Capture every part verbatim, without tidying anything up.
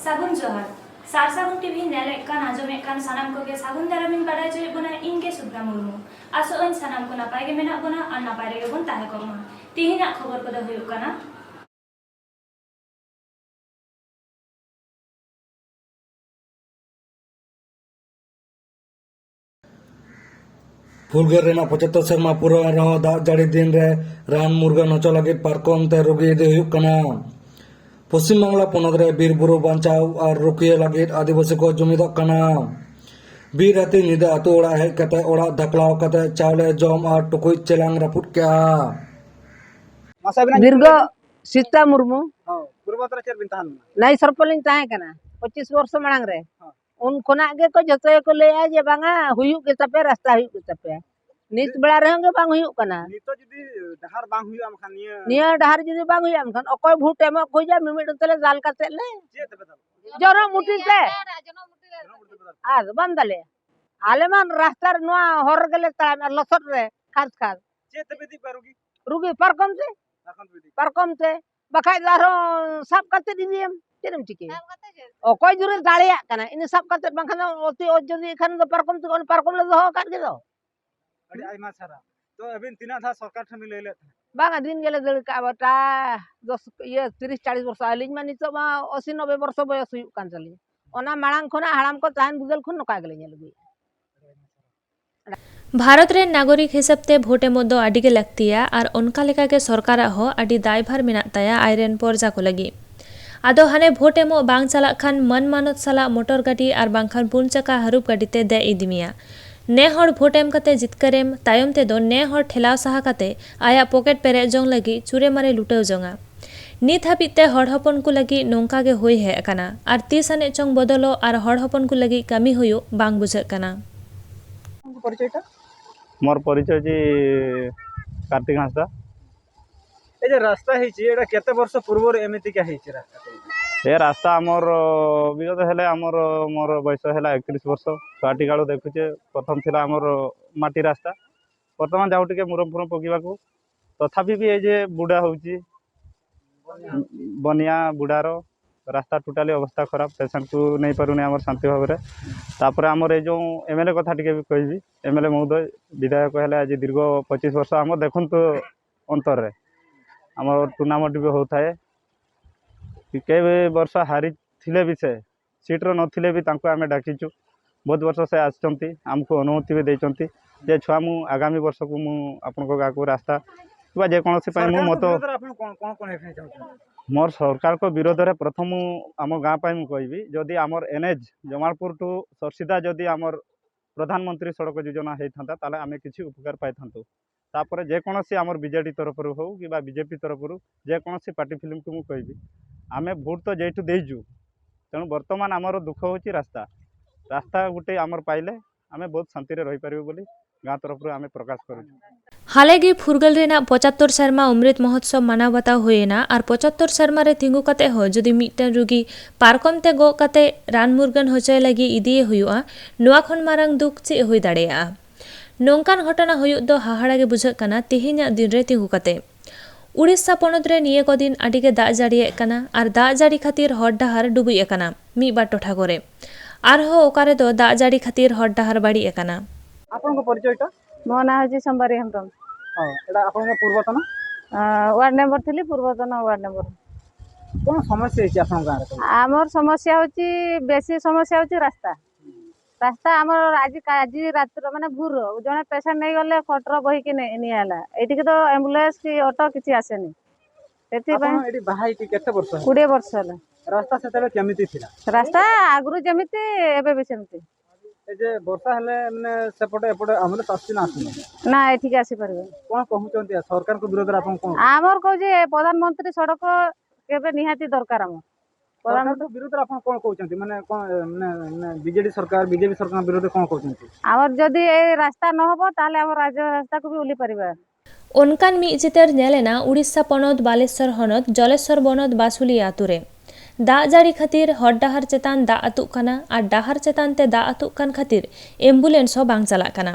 ᱥᱟᱹᱜᱩᱱ ᱡᱚᱦᱟᱨ᱾ ᱥᱟᱨ ᱥᱟᱹᱜᱩᱱ ᱴᱤᱵᱷᱤ ᱧᱮᱞᱮᱫ ᱠᱟᱱ, ᱟᱸᱡᱚᱢᱮᱫ ᱠᱟᱱ ᱥᱟᱱᱟᱢ ᱠᱚᱜᱮ ᱥᱟᱹᱜᱩᱱ ᱫᱟᱨᱟᱢᱤᱧ ᱵᱟᱰᱟᱭ ᱦᱚᱪᱚᱭᱮᱫ ᱵᱚᱱᱟ, ᱤᱧ ᱜᱮ ᱥᱩᱵᱽᱨᱟ ᱢᱩᱨᱢᱩ᱾ ᱟᱥᱚᱜ ᱟᱹᱧ ᱥᱟᱱᱟᱢ ᱠᱚ ᱱᱟᱯᱟᱭ ᱜᱮ ᱢᱮᱱᱟᱜ ᱵᱚᱱᱟ ᱟᱨ ᱱᱟᱯᱟᱭ ᱨᱮᱜᱮ ᱵᱚᱱ ᱛᱟᱦᱮᱸ ᱠᱚᱜ ᱢᱟ᱾ ᱛᱤᱦᱤᱧᱟᱜ ᱠᱷᱚᱵᱚᱨ ᱠᱚᱫᱚ ᱦᱩᱭᱩᱜ ᱠᱟᱱᱟ, ᱯᱷᱩᱨᱜᱟᱹᱞ ᱨᱮᱱᱟᱜ ᱯᱚᱸᱪᱟᱛᱛᱳᱨ ᱥᱮᱨᱢᱟ ᱯᱩᱨᱟᱹᱣ ᱮᱱ ᱨᱮᱦᱚᱸ ᱫᱟᱜ ᱡᱟᱹᱲᱤ ᱫᱤᱱ ᱨᱮ ᱨᱟᱱ ᱢᱩᱨᱜᱟᱹᱱ ᱦᱚᱪᱚ ᱞᱟᱹᱜᱤᱫ ᱯᱟᱨᱠᱚᱢ ᱛᱮ ᱨᱩᱜᱤ ᱤᱫᱤ ᱦᱩᱭᱩᱜ ᱠᱟᱱᱟ᱾ ᱯᱚᱥᱪᱤᱢ ᱵᱟᱝᱞᱟ ᱯᱚᱱᱚᱛ ᱨᱮ ᱵᱤᱨ ᱵᱩᱨᱩ ᱵᱟᱧᱪᱟᱣ ᱟᱨ ᱨᱩᱠᱷᱤᱭᱟᱹ ᱞᱟᱹᱜᱤᱫ ᱟᱹᱫᱤᱵᱟᱹᱥᱤ ᱠᱚ ᱡᱩᱢᱤᱫᱚᱜ ᱠᱟᱱᱟ᱾ ᱵᱤᱨ ᱦᱟᱹᱛᱤ ᱧᱤᱫᱟᱹ ᱟᱹᱛᱩ ᱚᱲᱟᱜ ᱦᱮᱡ ᱠᱟᱛᱮ ᱚᱲᱟᱜ ᱫᱷᱟᱠᱞᱟᱣ ᱠᱟᱛᱮ ᱪᱟᱣᱞᱮ ᱡᱚᱢ ᱟᱨ ᱴᱩᱠᱩᱡ ᱪᱮᱞᱟᱝ ᱨᱟᱹᱯᱩᱫ ᱠᱮᱜᱼᱟ᱾ ᱢᱟᱥᱮ ᱟᱵᱤᱱᱟᱜ ᱧᱩᱛᱩᱢ ᱵᱤᱨᱜᱚ ᱞᱟᱹᱭ ᱵᱤᱱ? ᱥᱤᱛᱟ ᱢᱩᱨᱢᱩ᱾ ᱦᱚᱸ, ᱯᱩᱨᱵᱚᱛᱚᱱ ᱨᱮ ᱪᱮᱫ ᱵᱤᱱ ᱛᱟᱦᱮᱱ ᱞᱮᱱᱟ? ᱱᱟᱭ ᱥᱚᱨᱯᱚᱞᱤᱧ ᱛᱟᱦᱮᱸ ᱠᱟᱱᱟ ᱯᱚᱸᱪᱤᱥ ᱵᱚᱨᱥᱚ ᱢᱟᱲᱟᱝ ᱨᱮ᱾ ᱦᱚᱸ᱾ ᱩᱱ ᱠᱷᱚᱱᱟᱜ ᱜᱮᱠᱚ ᱡᱚᱛᱚ ᱜᱮᱠᱚ ᱞᱟᱹᱭᱟ ᱡᱮ ᱵᱟᱝᱟ ᱦᱩᱭᱩᱜ ᱜᱮ ᱛᱟᱯᱮᱭᱟ, ᱨᱟᱥᱛᱟ ᱦᱩᱭᱩᱜ ᱜᱮ ᱛᱟᱯᱮᱭᱟ᱾ ᱱᱤᱛ ᱵᱮᱲᱟ ᱨᱮᱦᱚᱸ ᱜᱮ ᱵᱟᱝ ᱦᱩᱭᱩᱜ ᱠᱟᱱᱟ᱾ ᱱᱤᱛᱚᱜ ᱡᱩᱫᱤ ᱰᱟᱦᱟᱨ ᱵᱟᱝ ᱦᱩᱭᱩᱜᱼᱟ, ᱢᱮᱱᱠᱷᱟᱱ ᱱᱤᱭᱟᱹ ᱱᱤᱭᱟᱹ ᱰᱟᱦᱟᱨ ᱡᱩᱫᱤ ᱵᱟᱝ ᱦᱩᱭᱩᱜᱼᱟ, ᱢᱮᱱᱠᱷᱟᱱ ᱚᱠᱚᱭ ᱵᱷᱳᱴ ᱮᱢᱚᱜ ᱠᱚ ᱦᱤᱡᱩᱜᱼᱟ, ᱢᱤᱢᱤᱫ ᱛᱮᱞᱮ ᱫᱟᱞ ᱠᱟᱛᱮ ᱞᱮ ᱪᱮᱫ ᱛᱮᱯᱮ ᱫᱟᱞ? ᱡᱚᱱᱚᱜ ᱢᱩᱴᱷᱤ ᱛᱮ᱾ ᱟᱨ ᱵᱟᱢ ᱫᱟᱞᱮᱭᱟ᱾ ᱟᱞᱮ ᱢᱟ ᱨᱟᱥᱛᱟ ᱨᱮ, ᱱᱚᱣᱟ ᱦᱚᱨ ᱨᱮᱜᱮ ᱞᱮ ᱛᱟᱲᱟᱢᱟ, ᱞᱚᱥᱚᱫ ᱨᱮ, ᱠᱷᱟᱫᱽ ᱠᱷᱟᱫᱽ᱾ ᱪᱮᱫ ᱛᱮᱯᱮ ᱤᱫᱤ ᱠᱚᱣᱟ ᱨᱩᱜᱤ? ᱨᱩᱜᱤ ᱯᱟᱨᱠᱚᱢ ᱛᱮ᱾ ᱯᱟᱨᱠᱚᱢ ᱛᱮᱯᱮ ᱤᱫᱤ ᱠᱚᱣᱟ? ᱯᱟᱨᱠᱚᱢ ᱛᱮ᱾ ᱵᱟᱠᱷᱟᱡ ᱫᱚ ᱟᱨᱦᱚᱸ ᱥᱟᱵ ᱠᱟᱛᱮ ᱤᱫᱤᱭᱮᱢ, ᱪᱮᱫ ᱮᱢ ᱪᱤᱠᱟᱹᱭᱟ? ᱥᱟᱵ ᱠᱟᱛᱮ ᱪᱮᱫ? ᱚᱠᱚᱭ ᱡᱳᱨᱮ ᱫᱟᱲᱮᱭᱟᱜ ᱠᱟᱱᱟ, ᱤᱱᱟᱹ ᱥᱟᱵ ᱠᱟᱛᱮ, ᱵᱟᱝᱠᱷᱟᱱ ᱫᱚ ᱚᱛᱤ ᱚᱛ ᱡᱩᱫᱤ ᱠᱷᱟᱱ ᱫᱚ ᱯᱟᱨᱠᱚᱢ ᱛᱮ, ᱚᱱᱟ ᱯᱟᱨᱠᱚᱢ ᱞᱮ ᱫᱚᱦᱚ ᱟᱠᱟᱫ ᱜᱮ ᱫᱚ᱾ ᱟᱹᱰᱤ ᱟᱭᱢᱟ ᱥᱟᱨᱦᱟᱣ᱾ ᱛᱚ ᱟᱹᱵᱤᱱ ᱛᱤᱱᱟᱹᱜ ᱫᱷᱟᱣ ᱥᱚᱨᱠᱟᱨ ᱴᱷᱮᱱ ᱵᱤᱱ ᱞᱟᱹᱭ ᱞᱮᱫ ᱛᱟᱦᱮᱸᱫ? ᱵᱟᱝᱟ, ᱫᱤᱱ ᱜᱮᱞᱮ ᱫᱟᱹᱲ ᱠᱟᱜᱼᱟ, ᱵᱟᱴᱟ ᱫᱚᱥ, ᱤᱭᱟᱹ, ᱛᱤᱨᱤᱥ ᱪᱟᱞᱤᱥ ᱵᱚᱨᱥᱚ᱾ ᱟᱹᱞᱤᱧ ᱢᱟ ᱱᱤᱛᱚᱜ ᱢᱟ ᱟᱥᱤ ᱱᱚᱵᱵᱳᱭ ᱵᱚᱨᱥᱚ ᱵᱚᱭᱚᱥ ᱦᱩᱭᱩᱜ ᱠᱟᱱ ᱛᱟᱹᱞᱤᱧᱟ᱾ ᱚᱱᱟ ᱢᱟᱲᱟᱝ ᱠᱷᱚᱱᱟᱜ ᱦᱟᱲᱟᱢ ᱠᱚ ᱛᱟᱦᱮᱱ ᱵᱤᱫᱟᱹᱞ ᱠᱷᱚᱱ ᱱᱚᱝᱠᱟ ᱜᱮᱞᱮ ᱧᱮᱞ ᱟᱹᱜᱩᱭᱮᱫᱼᱟ᱾ ᱵᱷᱟᱨᱚᱛ ᱨᱮᱱ ᱱᱟᱜᱚᱨᱤᱠ ᱦᱤᱥᱟᱹᱵ ᱛᱮ ᱵᱷᱳᱴ ᱮᱢᱚᱜ ᱫᱚ ᱟᱹᱰᱤ ᱜᱮ ᱞᱟᱹᱠᱛᱤᱭᱟ ᱟᱨ ᱚᱱᱠᱟ ᱞᱮᱠᱟ ᱜᱮ ᱥᱚᱨᱠᱟᱨᱟᱜ ᱦᱚᱸ ᱟᱹᱰᱤ ᱫᱟᱭᱵᱷᱟᱨ ᱢᱮᱱᱟᱜ ᱛᱟᱭᱟ ᱟᱡᱨᱮᱱ ᱯᱚᱨᱡᱟ ᱠᱚ ᱞᱟᱹᱜᱤᱫ᱾ ᱟᱫᱚ ᱦᱟᱱᱮ ᱵᱷᱳᱴ ᱮᱢᱚᱜ ᱵᱟᱝ ᱪᱟᱞᱟᱜ ᱠᱷᱟᱱ ᱢᱟᱹᱱ ᱢᱟᱱᱚᱛ ᱥᱟᱞᱟᱜ ᱢᱚᱴᱚᱨ ᱜᱟᱹᱰᱤ ᱟᱨ ᱵᱟᱝᱠᱷᱟᱱ ᱯᱩᱱ ᱪᱟᱠᱟ ᱦᱟᱹᱨᱩᱵ ᱜᱟᱹᱰᱤ ᱛᱮ ᱫᱮᱡ ᱤᱫᱤ ᱢᱮᱭᱟ᱾ ᱱᱮ ᱦᱚᱲ ᱵᱷᱳᱴ ᱮᱢ ᱠᱟᱛᱮ ᱡᱤᱛᱠᱟᱹᱨᱮᱢ, ᱛᱟᱭᱚᱢ ᱛᱮᱫᱚ ᱱᱮ ᱦᱚᱲ ᱴᱷᱮᱞᱟᱣ ᱥᱟᱦᱟ ᱠᱟᱛᱮ ᱟᱭᱟᱜ ᱯᱚᱠᱮᱴ ᱯᱮᱨᱮᱡ ᱡᱚᱝ ᱞᱟᱹᱜᱤᱫ ᱪᱩᱨᱮ ᱢᱟᱨᱮ ᱞᱩᱴᱟᱹᱣ ᱡᱚᱝᱟ᱾ ᱱᱤᱛ ᱦᱟᱹᱵᱤᱡ ᱛᱮ ᱦᱚᱲ ᱦᱚᱯᱚᱱ ᱠᱚ ᱞᱟᱹᱜᱤᱫ ᱱᱚᱝᱠᱟ ᱜᱮ ᱦᱩᱭ ᱦᱮᱡ ᱟᱠᱟᱱᱟ ᱟᱨ ᱛᱤᱥ ᱟᱱᱮᱡ ᱪᱚᱝ ᱵᱚᱫᱚᱞᱚᱜ ᱟᱨ ᱦᱚᱲ ᱦᱚᱯᱚᱱ ᱠᱚ ᱞᱟᱹᱜᱤᱫ ᱠᱟᱹᱢᱤ ᱦᱩᱭᱩᱜ ᱵᱟᱝ ᱵᱩᱡᱷᱟᱹᱜ ᱠᱟᱱᱟ᱾ ᱯᱚᱨᱤᱪᱚᱭᱴᱟ? ᱢᱚᱨ ᱯᱚᱨᱤᱪᱚᱭ ᱡᱤ ᱠᱟᱨᱛᱤᱠ ᱦᱟᱸᱥᱫᱟ᱾ ଏ ଯୋଉ ରାସ୍ତା ହେଇଛି, ଏଇଟା କେତେ ବର୍ଷ ପୂର୍ବରୁ ଏମିତିକା ହେଇଛି ରାସ୍ତା? ଏ ରାସ୍ତା ଆମର ବିଗତ ହେଲେ ଆମର ମୋର ବୟସ ହେଲା ଏକତିରିଶ ବର୍ଷ। ଛୁଆଟି କାଳୁ ଦେଖୁଛେ, ପ୍ରଥମ ଥିଲା ଆମର ମାଟି ରାସ୍ତା। ବର୍ତ୍ତମାନ ଯାଉ ଟିକେ ମୁରମ ଫୁରମ ପକେଇବାକୁ, ତଥାପି ବି ଏଇ ଯେ ବୁଡ଼ା ହଉଛି, ବନ୍ୟା ବୁଡ଼ାର ରାସ୍ତା ଟୋଟାଲି ଅବସ୍ଥା ଖରାପ, ପେସେଣ୍ଟକୁ ନେଇପାରୁନି ଆମର ଶାନ୍ତି ଭାବରେ। ତାପରେ ଆମର ଏଇ ଯେଉଁ ଏମ୍ ଏଲ୍ ଏ କଥା ଟିକେ ବି କହିବି, ଏମ୍ ଏଲ୍ ଏ ମହୋଦୟ, ବିଧାୟକ ହେଲେ ଆଜି ଦୀର୍ଘ ପଚିଶ ବର୍ଷ, ଆମର ଦେଖନ୍ତୁ ଅନ୍ତରରେ ଆମର ଟୁର୍ଣ୍ଣାମେଣ୍ଟ ବି ହେଉଥାଏ। କେବେ ବର୍ଷ ହାରିଥିଲେ ବି, ସେ ସିଟ୍ର ନଥିଲେ ବି ତାଙ୍କୁ ଆମେ ଡାକିଛୁ। ବହୁତ ବର୍ଷ ସେ ଆସିଛନ୍ତି, ଆମକୁ ଅନୁମତି ବି ଦେଇଛନ୍ତି ଯେ ଛୁଆ, ମୁଁ ଆଗାମୀ ବର୍ଷକୁ ମୁଁ ଆପଣଙ୍କ ଗାଁକୁ ରାସ୍ତା କିମ୍ବା ଯେକୌଣସି ପାଇଁ ମୁଁ ସରକାରଙ୍କ ମତ ବିରୋଧରେ ଆପଣ କ'ଣ କ'ଣ କହିବା ପାଇଁ ଚାହୁଁଛନ୍ତି? ମୋର ସରକାରଙ୍କ ବିରୋଧରେ ପ୍ରଥମ ମୁଁ ଆମ ଗାଁ ପାଇଁ ମୁଁ କହିବି, ଯଦି ଆମର ଏନ୍ ଏଚ୍ ଜମାଳପୁର ଟୁ ସର୍ସିଦା ଯଦି ଆମର ପ୍ରଧାନମନ୍ତ୍ରୀ ସଡ଼କ ଯୋଜନା ହେଇଥାନ୍ତା, ତାହେଲେ ଆମେ କିଛି ଉପକାର ପାଇଥାନ୍ତୁ। ତାପରେ ଯେକୌଣସି ଆମର ବି ଜେ ଡି ତରଫରୁ ହଉ କିମ୍ବା ବି ଜେ ପି ତରଫରୁ, ଯେକୌଣସି ପାର୍ଟି ଫିଲ୍ମକୁ ମୁଁ କହିବି, ଆମେ ଭୋଟ୍ ତ ଯେହେତୁ ଦେଇଛୁ, ତେଣୁ ବର୍ତ୍ତମାନ ଆମର ଦୁଃଖ ହେଉଛି ରାସ୍ତା। ରାସ୍ତା ଗୋଟେ ଆମର ପାଇଲେ ଆମେ ବହୁତ ଶାନ୍ତିରେ ରହିପାରିବୁ ବୋଲି ଗାଁ ତରଫରୁ ଆମେ ପ୍ରକାଶ କରୁଛୁ। ᱦᱟᱞᱮ ᱜᱮ ᱯᱷᱩᱨᱜᱟᱹᱞ ᱨᱮᱱᱟᱜ ᱯᱚᱸᱪᱟᱛᱛᱳᱨ ᱥᱮᱨᱢᱟ ᱚᱢᱨᱤᱛ ᱢᱚᱦᱳᱛᱥᱚᱵ ᱢᱟᱱᱟᱣ ᱵᱟᱛᱟᱣ ᱦᱩᱭᱮᱱᱟ ᱟᱨ ᱯᱚᱸᱪᱟᱛᱛᱳᱨ ᱥᱮᱨᱢᱟ ᱨᱮ ᱛᱤᱸᱜᱩ ᱠᱟᱛᱮ ᱦᱚᱸ ᱡᱩᱫᱤ ᱢᱤᱫᱴᱮᱱ ᱨᱩᱜᱤ ᱯᱟᱨᱠᱚᱢ ᱛᱮ ᱜᱚᱜ ᱠᱟᱛᱮ ᱨᱟᱱ ᱢᱩᱨᱜᱟᱹᱱ ᱦᱚᱪᱚᱭ ᱞᱟᱹᱜᱤᱫ ᱤᱫᱤᱭᱮ ᱦᱩᱭᱩᱜᱼᱟ, ᱱᱚᱣᱟ ᱠᱷᱚᱱ ᱢᱟᱨᱟᱝ ᱫᱩᱠ ᱪᱮᱫ ᱦᱩᱭ ᱫᱟᱲᱮᱭᱟᱜᱼᱟ? ᱱᱚᱝᱠᱟᱱ ᱜᱷᱚᱴᱚᱱᱟ ᱦᱩᱭᱩᱜ ᱫᱚ ᱦᱟᱦᱟᱲᱟ ᱜᱮ ᱵᱩᱡᱷᱟᱹᱜ ᱠᱟᱱᱟ ᱛᱮᱦᱮᱧᱟᱜ ᱫᱤᱱ ᱨᱮ ᱛᱤᱸᱜᱩ ᱠᱟᱛᱮ᱾ ᱩᱲᱤᱥᱥᱟ ᱯᱚᱱᱚᱛ ᱨᱮ ᱱᱤᱭᱟᱹ ᱠᱚ ᱫᱤᱱ ᱟᱹᱰᱤ ᱜᱮ ᱫᱟᱜ ᱡᱟᱹᱲᱤᱭᱮᱫ ᱠᱟᱱᱟ ᱟᱨ ᱫᱟᱜ ᱡᱟᱹᱲᱤ ᱠᱷᱟᱹᱛᱤᱨ ᱦᱚᱨ ᱰᱟᱦᱟᱨ ᱰᱩᱵᱩᱡ ᱟᱠᱟᱱᱟ ᱢᱤᱫ ᱵᱟᱨ ᱴᱚᱴᱷᱟ ᱠᱚᱨᱮ᱾ ᱟᱨᱦᱚᱸ ᱚᱠᱟ ᱨᱮᱫᱚ ᱫᱟᱜ ᱡᱟᱹᱲᱤ ᱠᱷᱟᱹᱛᱤᱨ ᱦᱚᱨ ᱰᱟᱦᱟᱨ ᱵᱟᱹᱲᱤᱡ ᱟᱠᱟᱱᱟ᱾ ଆପଣଙ୍କ ପରିଚୟଟା? ମୋ ନାଁ ହେଉଛି ସମ୍ବାରୀ ହେମ୍ବ୍ରମ। ହଁ, ଏଇଟା ଆପଣଙ୍କ ପୂର୍ବତନ? ଅ, ୱାର୍ଡ ମେମ୍ବର ଥିଲି, ପୂର୍ବତନ ୱାର୍ଡ ମେମ୍ବର। କ'ଣ ସମସ୍ୟା ହେଇଛି ଆପଣଙ୍କ ଗାଁରେ ସବୁ? ଆମର ସମସ୍ୟା ହେଉଛି, ବେଶୀ ସମସ୍ୟା ହେଉଛି ରାସ୍ତା। ରାସ୍ତା ଆମର ଆଜି କା-, ଆଜି ରାତିର ମାନେ ଭୋରର ଜଣେ ପେସେଣ୍ଟ ନେଇଗଲେ, ଖଟର ବୋହିକି ନେ-, ନିଆ ହେଲା। ଏଇଠିକି ତ ଆମ୍ବୁଲାନ୍ସ କି ଅଟୋ କିଛି ଆସେନି, ସେଥିପାଇଁ। ଆପଣ ଏଠି ବାହା ହେଇକି କେତେ ବର୍ଷ ହେଲା? କୋଡ଼ିଏ ବର୍ଷ ହେଲା। ରାସ୍ତା ସେତେବେଳେ କେମିତି ଥିଲା? ରାସ୍ତା ଆଗରୁ ଯେମିତି, ଏବେ ବି ସେମିତି। ଏ ଯେ ବର୍ଷା ହେଲେ ମାନେ ସେପଟେ ଏପଟେ ଆମ୍ବୁଲାନ୍ସ ଆସୁଛି ନା ଆସୁନି? ନା, ଏଠିକି ଆସିପାରିବନି। କ'ଣ କହୁଛନ୍ତି, ଆ, ସରକାରଙ୍କ ବିରୋଧରେ ଆପଣ କ'ଣ? ଆମର କହୁଛି, ଏ ପ୍ରଧାନମନ୍ତ୍ରୀ ସଡ଼କ କେବେ ନିହାତି ଦରକାର ଆମର। ପ୍ରଧାନ- ସରକାରଙ୍କ ବିରୋଧରେ ଆପଣ କ'ଣ କହୁଛନ୍ତି? ମାନେ କ'ଣ, ମାନେ, ମାନେ ବି ଜେ ଡି ସରକାର, ବି ଜେ ପି ସରକାରଙ୍କ ବିରୋଧରେ କ'ଣ କହୁଛନ୍ତି? ଆମର ଯଦି ଏ ରାସ୍ତା ନ ହବ, ତାହେଲେ ଆମ ରାଜ୍ୟ ରାସ୍ତାକୁ ବି ଓହ୍ଲି ପାରିବା। ᱚᱱᱠᱟᱱ ᱢᱤᱫ ᱪᱤᱛᱟᱹᱨ ᱧᱮᱞ ᱮᱱᱟ ᱩᱲᱤᱥᱥᱟ ᱯᱚᱱᱚᱛ ᱵᱟᱞᱮᱥᱚᱨ ᱦᱚᱱᱚᱛ ᱡᱚᱞᱮᱥᱚᱨ ᱵᱚᱱᱚᱛ ᱵᱟᱥᱩᱞᱤᱭᱟ ᱟᱹᱛᱩ ᱨᱮ᱾ ᱫᱟᱜ ᱡᱟᱹᱲᱤ ᱠᱷᱟᱹᱛᱤᱨ ᱦᱚᱨ ᱰᱟᱦᱟᱨ ᱪᱮᱛᱟᱱ ᱫᱟᱜ ᱟᱹᱛᱩᱜ ᱠᱟᱱᱟ ᱟᱨ ᱰᱟᱦᱟᱨ ᱪᱮᱛᱟᱱ ᱛᱮ ᱫᱟᱜ ᱟᱹᱛᱩᱜ ᱠᱟᱱ ᱠᱷᱟᱹᱛᱤᱨ ᱮᱢᱵᱩᱞᱮᱱᱥ ᱦᱚᱸ ᱵᱟᱝ ᱪᱟᱞᱟᱜ ᱠᱟᱱᱟ᱾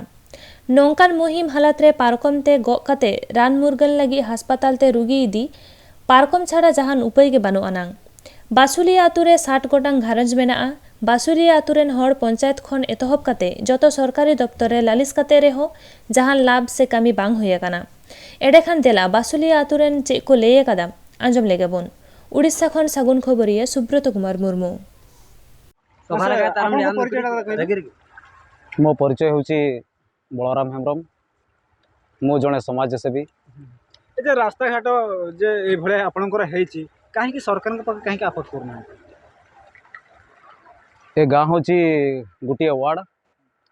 ᱱᱚᱝᱠᱟᱱ ᱢᱩᱦᱤᱢ ᱦᱟᱞᱚᱛ ᱨᱮ ᱯᱟᱨᱠᱚᱢ ᱛᱮ ᱜᱚᱜ ᱠᱟᱛᱮ ᱨᱟᱱ ᱢᱩᱨᱜᱟᱹᱱ ᱞᱟᱹᱜᱤᱫ ᱦᱟᱥᱯᱟᱛᱟᱞ ᱛᱮ ᱨᱩᱜᱤ ᱤᱫᱤ, ᱯᱟᱨᱠᱚᱢ ᱪᱷᱟᱲᱟ ᱡᱟᱦᱟᱱ ᱩᱯᱟᱹᱭ ᱜᱮ ᱵᱟᱹᱱᱩᱜ ᱟᱱᱟᱝ᱾ ᱵᱟᱥᱩᱞᱤᱭᱟ ᱟᱛᱩ ᱨᱮ ᱥᱟᱴ ᱜᱚᱴᱟᱝ ᱜᱷᱟᱨᱚᱸᱡᱽ ᱢᱮᱱᱟᱜᱼᱟ᱾ ᱵᱟᱥᱩᱞᱤᱭᱟ ᱟᱛᱩ ᱨᱮᱱ ᱦᱚᱲ ᱯᱚᱧᱪᱟᱭᱮᱛ ᱠᱷᱚᱱ ᱮᱛᱚᱦᱚᱵ ᱠᱟᱛᱮ ᱡᱚᱛᱚ ᱥᱚᱨᱠᱟᱨᱤ ᱫᱚᱯᱛᱚᱨ ᱨᱮ ᱞᱟᱹᱞᱤᱥ ᱠᱟᱛᱮ ᱨᱮᱦᱚᱸ ᱡᱟᱦᱟᱱ ᱞᱟᱵᱷ ᱥᱮ ᱠᱟᱹᱢᱤ ᱵᱟᱝ ᱦᱩᱭ ᱟᱠᱟᱱᱟ᱾ ᱮᱸᱰᱮᱠᱷᱟᱱ ᱫᱮᱞᱟ ᱵᱟᱥᱩᱞᱤᱭᱟ ᱟᱛᱩ ᱨᱮᱱ ᱪᱮᱫ ᱠᱚ ᱞᱟᱹᱭ ᱟᱠᱟᱫᱟ, ᱟᱸᱡᱚᱢ ᱞᱮᱜᱮ ᱵᱚᱱ᱾ ᱩᱲᱤᱥᱥᱟ ᱠᱷᱚᱱ ᱥᱟᱹᱜᱩᱱ ᱠᱷᱚᱵᱚᱨᱤᱭᱟᱹ ᱥᱩᱵᱨᱚᱛ ᱠᱩᱢᱟᱨ ᱢᱩᱨᱢᱩ᱾ ᱥᱚᱵᱷᱟ ᱞᱟᱜᱟᱣ ᱛᱟᱨ ᱟᱯᱱᱟᱨ ᱢᱟᱱᱮ ᱟᱢ ᱯᱚᱨᱤᱪᱚᱭ ᱫᱚ ᱞᱟᱜᱟᱣ ᱠᱟᱹᱡ᱾ ᱨᱟᱹᱜᱤ ᱨᱟᱹᱜᱤ᱾ ମୋ ପରିଚୟ ହେଉଛି ବଳରାମ ହେମ୍ବ୍ରମ। ମୁଁ ଜଣେ ସମାଜସେବୀ। ଏ ଯେ ରାସ୍ତାଘାଟ ଯେ ଏଇଭଳିଆ ଆପଣଙ୍କର ହେଇଛି, କାହିଁକି ସରକାରଙ୍କ ପାଖରେ କାହିଁକି ଆପତ୍ତି କରୁନାହାନ୍ତି? ଏ ଗାଁ ହେଉଛି ଗୋଟିଏ ୱାର୍ଡ।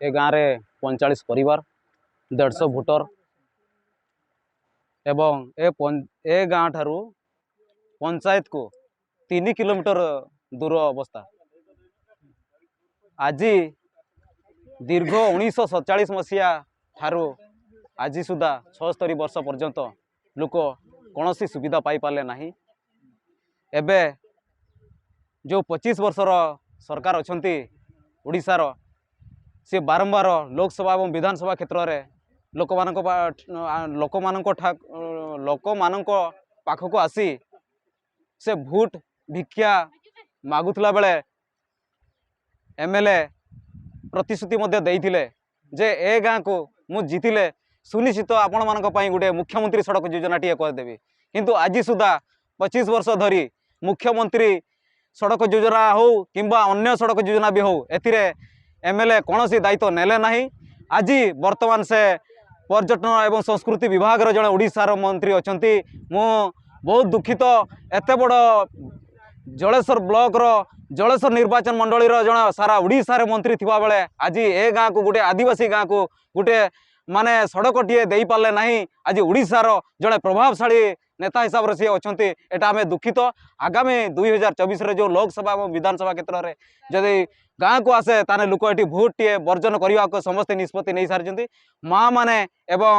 ଏ ଗାଁରେ ପଇଁଚାଳିଶ ପରିବାର, ଦେଢ଼ଶହ ଭୋଟର ଏବଂ ଏ ପନ୍-, ଏ ଗାଁଠାରୁ ପଞ୍ଚାୟତକୁ ତିନି କିଲୋମିଟର ଦୂର ଅବସ୍ଥା। ଆଜି ଦୀର୍ଘ ଉଣେଇଶହ ସତଚାଳିଶ ମସିହା ଠାରୁ ଆଜି ସୁଦ୍ଧା ଛଅସ୍ତରୀ ବର୍ଷ ପର୍ଯ୍ୟନ୍ତ ଲୋକ କୌଣସି ସୁବିଧା ପାଇପାରିଲେ ନାହିଁ। ଏବେ ଯେଉଁ ପଚିଶ ବର୍ଷର ସରକାର ଅଛନ୍ତି ଓଡ଼ିଶାର, ସେ ବାରମ୍ବାର ଲୋକସଭା ଏବଂ ବିଧାନସଭା କ୍ଷେତ୍ରରେ ଲୋକମାନଙ୍କ ପା-, ଆ, ଲୋକମାନଙ୍କ ଠା-, ଲୋକମାନଙ୍କ ପାଖକୁ ଆସି ସେ ଭୋଟ ଭିକ୍ଷା ମାଗୁଥିଲା ବେଳେ ଏମ୍ ଏଲ୍ ଏ ପ୍ରତିଶ୍ରୁତି ମଧ୍ୟ ଦେଇଥିଲେ ଯେ ଏ ଗାଁକୁ ମୁଁ ଜିତିଲେ ସୁନିଶ୍ଚିତ ଆପଣମାନଙ୍କ ପାଇଁ ଗୋଟେ ମୁଖ୍ୟମନ୍ତ୍ରୀ ସଡ଼କ ଯୋଜନାଟିଏ କରିଦେବି। କିନ୍ତୁ ଆଜି ସୁଦ୍ଧା ପଚିଶ ବର୍ଷ ଧରି ମୁଖ୍ୟମନ୍ତ୍ରୀ ସଡ଼କ ଯୋଜନା ହଉ କିମ୍ବା ଅନ୍ୟ ସଡ଼କ ଯୋଜନା ବି ହଉ, ଏଥିରେ ଏମ୍ ଏଲ୍ ଏ କୌଣସି ଦାୟିତ୍ୱ ନେଲେ ନାହିଁ। ଆଜି ବର୍ତ୍ତମାନ ସେ ପର୍ଯ୍ୟଟନ ଏବଂ ସଂସ୍କୃତି ବିଭାଗର ଜଣେ ଓଡ଼ିଶାର ମନ୍ତ୍ରୀ ଅଛନ୍ତି। ମୁଁ ବହୁତ ଦୁଃଖିତ। ଏତେ ବଡ଼ ଜଳେଶ୍ୱର ବ୍ଲକର, ଜଳେଶ୍ୱର ନିର୍ବାଚନ ମଣ୍ଡଳୀର ଜଣେ ସାରା ଓଡ଼ିଶାରେ ମନ୍ତ୍ରୀ ଥିବାବେଳେ ଆଜି ଏ ଗାଁକୁ, ଗୋଟେ ଆଦିବାସୀ ଗାଁକୁ ଗୋଟେ ମାନେ ସଡ଼କଟିଏ ଦେଇପାରିଲେ ନାହିଁ। ଆଜି ଓଡ଼ିଶାର ଜଣେ ପ୍ରଭାବଶାଳୀ ନେତା ହିସାବରେ ସିଏ ଅଛନ୍ତି, ଏଇଟା ଆମେ ଦୁଃଖିତ। ଆଗାମୀ ଦୁଇ ହଜାର ଚବିଶରେ ଯେଉଁ ଲୋକସଭା ଏବଂ ବିଧାନସଭା କ୍ଷେତ୍ରରେ ଯଦି ଗାଁକୁ ଆସେ, ତାହେଲେ ଲୋକ ଏଠି ଭୋଟଟିଏ ବର୍ଜନ କରିବାକୁ ସମସ୍ତେ ନିଷ୍ପତ୍ତି ନେଇସାରିଛନ୍ତି। ମାଆମାନେ ଏବଂ,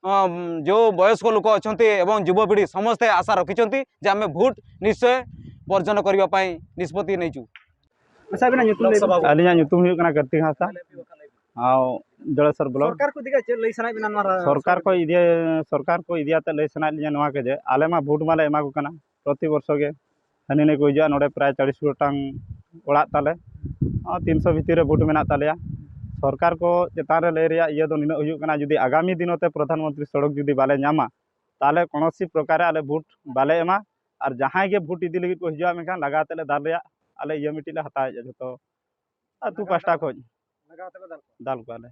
ଅମ୍, ଯେଉଁ ବୟସ୍କ ଲୋକ ଅଛନ୍ତି ଏବଂ ଯୁବପିଢ଼ି ସମସ୍ତେ ଆଶା ରଖିଛନ୍ତି ଯେ ଆମେ ଭୋଟ ନିଶ୍ଚୟ ବର୍ଜନ କରିବା ପାଇଁ ନିଷ୍ପତ୍ତି ନେଇଛୁ। ᱟᱪᱪᱷᱟ, ᱟᱹᱵᱤᱱᱟᱜ ᱧᱩᱛᱩᱢ ᱞᱟᱹᱭ ᱵᱤᱱ᱾ ᱟᱹᱞᱤᱧᱟᱜ ᱧᱩᱛᱩᱢ ᱦᱩᱭᱩᱜ ᱠᱟᱱᱟ ᱠᱟᱨᱛᱤᱠ ᱦᱟᱸᱥᱫᱟ᱾ ᱟᱨ ᱡᱚᱲᱮᱥᱚᱨ ᱵᱞᱚᱠ᱾ ᱥᱚᱨᱠᱟᱨ ᱠᱚ ᱤᱫᱤ ᱠᱟᱛᱮ ᱪᱮᱫ ᱞᱟᱹᱭ ᱥᱟᱱᱟᱭᱮᱫ ᱵᱤᱱᱟ ᱱᱚᱣᱟ ᱨᱟ-, ᱥᱚᱨᱠᱟᱨ ᱠᱚ ᱤᱫᱤ, ᱥᱚᱨᱠᱟᱨ ᱠᱚ ᱤᱫᱤ ᱠᱟᱛᱮ ᱞᱟᱹᱭ ᱥᱟᱱᱟᱭᱮᱫ ᱞᱤᱧᱟ ᱱᱚᱣᱟ ᱜᱮ ᱡᱮ ᱟᱞᱮ ᱢᱟ ᱵᱷᱳᱴ ᱢᱟᱞᱮ ᱮᱢᱟ ᱠᱚ ᱠᱟᱱᱟ ᱯᱨᱚᱛᱤ ᱵᱚᱨᱥᱚ ᱜᱮ᱾ ᱦᱟᱹᱱᱤ ᱱᱟᱹᱭ ᱠᱚ ᱦᱤᱡᱩᱜᱼᱟ᱾ ᱱᱚᱰᱮ ᱯᱨᱟᱭ ᱪᱟᱞᱤᱥ ᱜᱚᱴᱟᱝ ᱚᱲᱟᱜ ᱛᱟᱞᱮ, ᱛᱤᱱᱥᱚ ᱵᱷᱤᱛᱤᱨ ᱨᱮ ᱵᱷᱳᱴ ᱢᱮᱱᱟᱜ ᱛᱟᱞᱮᱭᱟ᱾ ᱥᱚᱨᱠᱟᱨ ᱠᱚ ᱪᱮᱛᱟᱱ ᱨᱮ ᱞᱟᱹᱭ ᱨᱮᱭᱟᱜ ᱤᱭᱟᱹ ᱫᱚ ᱱᱤᱱᱟᱹᱜ ᱦᱩᱭᱩᱜ ᱠᱟᱱᱟ, ᱡᱩᱫᱤ ᱟᱜᱟᱢᱤ ᱫᱤᱱᱚ ᱛᱮ ᱯᱨᱚᱫᱷᱟᱱ ᱢᱚᱱᱛᱨᱤ ᱥᱚᱲᱚᱠ ᱡᱩᱫᱤ ᱵᱟᱞᱮ ᱧᱟᱢᱟ, ᱛᱟᱦᱚᱞᱮ ᱠᱳᱱᱳ ᱥᱤ ᱯᱨᱚᱠᱟᱨᱮ ᱟᱞᱮ ᱵᱷᱳᱴ ᱵᱟᱞᱮ ᱮᱢᱟ᱾ ᱟᱨ ᱡᱟᱦᱟᱸᱭ ᱜᱮ ᱵᱷᱳᱴ ᱤᱫᱤ ᱞᱟᱹᱜᱤᱫ ᱠᱚ ᱦᱤᱡᱩᱜᱼᱟ, ᱢᱮᱱᱠᱷᱟᱱ ᱞᱟᱜᱟ ᱛᱮᱞᱮ ᱫᱟᱞ ᱨᱮᱭᱟᱜ ᱟᱞᱮ ᱤᱭᱟᱹ ᱢᱤᱫᱴᱤᱡ ᱞᱮ ᱦᱟᱛᱟᱣᱮᱫᱼᱟ ᱡᱷᱚᱛᱚ ᱟᱹᱛᱩ ᱯᱟᱦᱴᱟ ᱠᱷᱚᱱ᱾ ᱞᱟᱜᱟ ᱛᱮᱞᱮ ᱫᱟᱞ ᱠᱚᱣᱟ᱾ ᱫᱟᱞ ᱠᱚᱣᱟᱞᱮ᱾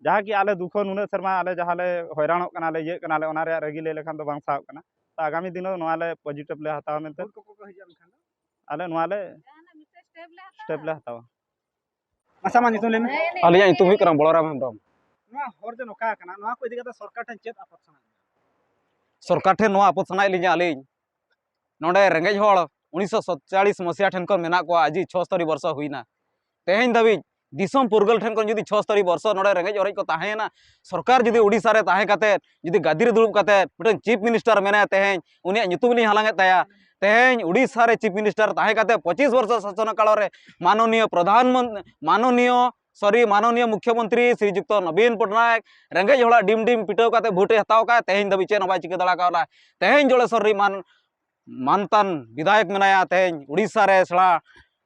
ᱡᱟᱦᱟᱸ ᱠᱤ ᱟᱞᱮ ᱫᱩᱠᱷᱚ ᱱᱩᱱᱟᱹᱜ ᱥᱮᱨᱢᱟ ᱟᱞᱮ ᱡᱟᱦᱟᱸ ᱞᱮ ᱦᱚᱭᱨᱟᱱᱚᱜ ᱠᱟᱱᱟ, ᱞᱮ ᱤᱭᱟᱹᱜ ᱠᱟᱱᱟ, ᱞᱮ ᱚᱱᱟ ᱨᱮᱭᱟᱜ ᱨᱟᱹᱜᱤ ᱞᱟᱹᱭ ᱞᱮᱠᱷᱟᱱ ᱫᱚ ᱵᱟᱝ ᱥᱟᱦᱟᱜ ᱠᱟᱱᱟ᱾ ᱛᱚ ᱟᱜᱟᱢᱤ ᱫᱤᱱ ᱨᱮ ᱱᱚᱣᱟ ᱞᱮ ᱯᱚᱡᱤᱴᱤᱵᱷ ᱞᱮ ᱦᱟᱛᱟᱣᱟ ᱢᱮᱱᱛᱮ᱾ ᱵᱷᱳᱴ ᱠᱚᱠᱚ ᱠᱚ ᱦᱤᱡᱩᱜᱼᱟ ᱢᱮᱱᱠᱷᱟᱱ ᱫᱚ? ᱟᱞᱮ ᱱᱚᱣᱟ ᱞᱮ ᱥᱴᱮᱯ ᱞᱮ ᱦᱟᱛᱟᱣᱟ᱾ ᱟᱪᱪᱷᱟ, ᱢᱟ ᱧᱩᱛᱩᱢ ᱞᱟᱹᱭ ᱢᱮ᱾ ᱟᱹᱞᱤᱧᱟᱜ ᱧᱩᱛᱩᱢ ᱦᱩᱭᱩᱜ ᱠᱟᱱᱟ ᱵᱚᱞᱚᱨᱟᱢ ᱦᱮᱢᱵᱨᱚᱢ᱾ ᱱᱚᱣᱟ ᱦᱚᱨ ᱡᱮ ᱱᱚᱝᱠᱟ ᱟᱠᱟᱱᱟ, ᱱᱚᱣᱟ ᱠᱚ ᱤᱫᱤ ᱠᱟᱛᱮ ᱥᱚᱨᱠᱟᱨ ᱴᱷᱮᱱ ᱪᱮᱫ ᱟᱯᱚᱛ ᱥᱟᱱᱟᱭᱮᱫ ᱵᱮᱱᱟ? ᱥᱚᱨᱠᱟᱨ ᱴᱷᱮᱱ ᱱᱚᱣᱟ ᱟᱯᱚᱛ ᱥᱟᱱᱟᱭᱮᱫ ᱞᱤᱧᱟ ᱟᱹᱞᱤᱧ, ᱱᱚᱰᱮ ᱨᱮᱸᱜᱮᱡ ᱦᱚᱲ ᱩᱱᱤᱥᱥᱚ ᱥᱟᱛᱪᱟᱞᱤᱥ ᱢᱟᱹᱥᱤᱦᱟ ᱴᱷᱮᱱ ᱠᱷᱚᱱ ᱢᱮᱱᱟᱜ ᱠᱚᱣᱟ, ᱟᱡᱤᱡ ᱪᱷᱚᱥᱛᱚᱨᱤ ᱵᱚᱨᱥᱚ ᱦᱩᱭᱱᱟ᱾ ᱛᱮᱦᱮᱧ ᱫᱷᱟᱹᱵᱤᱡ ᱫᱤᱥᱚᱢ ᱯᱩᱨᱜᱟᱹᱞ ᱴᱷᱮᱱ ᱠᱷᱚᱱ ᱡᱩᱫᱤ ᱪᱷᱚᱥᱛᱚᱨᱤ ᱵᱚᱨᱥᱚ ᱱᱚᱰᱮ ᱨᱮᱸᱜᱮᱡ ᱚᱨᱮᱡ ᱠᱚ ᱛᱟᱦᱮᱸᱭᱮᱱᱟ, ᱥᱚᱨᱠᱟᱨ ᱡᱩᱫᱤ ᱳᱰᱤᱥᱟ ᱨᱮ ᱛᱟᱦᱮᱸ ᱠᱟᱛᱮ, ᱡᱩᱫᱤ ᱜᱟᱫᱤ ᱨᱮ ᱫᱩᱲᱩᱵ ᱠᱟᱛᱮ ᱢᱤᱫᱴᱟᱝ ᱪᱤᱯ ᱢᱤᱱᱤᱥᱴᱟᱨ ᱢᱮᱱᱟᱭᱟ, ᱛᱮᱦᱮᱧ ᱩᱱᱤᱭᱟᱜ ᱧᱩᱛᱩᱢ ᱞᱤᱧ ᱦᱟᱞᱟᱝ ᱮᱫ ᱛᱟᱭᱟ, ᱛᱮᱦᱮᱧ ᱩᱰᱤᱥᱟ ᱨᱮ ᱪᱤᱯ ᱢᱤᱱᱤᱥᱴᱟᱨ ᱛᱟᱦᱮᱸ ᱠᱟᱛᱮ ᱯᱚᱸᱪᱤᱥ ᱵᱚᱨᱥᱚ ᱥᱟᱥᱚᱱ ᱠᱟᱞ ᱨᱮ ᱢᱟᱱᱚᱱᱤᱭᱚ ᱯᱨᱚᱫᱷᱟᱱ ᱢᱚᱱ-, ᱢᱟᱱᱚᱱᱤᱭᱚ, ᱥᱚᱨᱤ, ᱢᱟᱱᱚᱱᱤᱭᱚ ᱢᱩᱠᱷᱭᱚᱢᱚᱱᱛᱨᱤ ᱥᱨᱤᱡᱩᱠᱛᱚ ᱱᱚᱵᱤᱱ ᱯᱚᱴᱱᱟᱭᱮᱠ ᱨᱮᱸᱜᱮᱡ ᱦᱚᱲᱟᱜ ᱰᱤᱢ ᱰᱤᱢ ᱯᱤᱴᱟᱹᱣ ᱠᱟᱛᱮ ᱵᱷᱳᱴᱮ ᱦᱟᱛᱟᱣ ᱠᱟᱜᱼᱟ, ᱛᱮᱦᱮᱧ ᱫᱷᱟᱹᱵᱤᱡ ᱪᱮᱫ ᱦᱚᱸ ᱵᱟᱭ ᱪᱤᱠᱟᱹ ᱫᱟᱲᱮ ᱠᱟᱣᱫᱟ᱾ ᱛᱮᱦᱮᱧ ᱡᱚᱲᱮᱥᱚᱨ ᱨᱤ ᱢᱟᱱ-, ᱢᱟᱱᱛᱟᱱ ᱵᱤᱫᱷᱟᱭᱚᱠ ᱢᱮᱱᱟᱭᱟ, ᱛᱮᱦᱮᱧ ᱩᱲᱤᱥᱥᱟ ᱨᱮ ᱥᱮᱬᱟ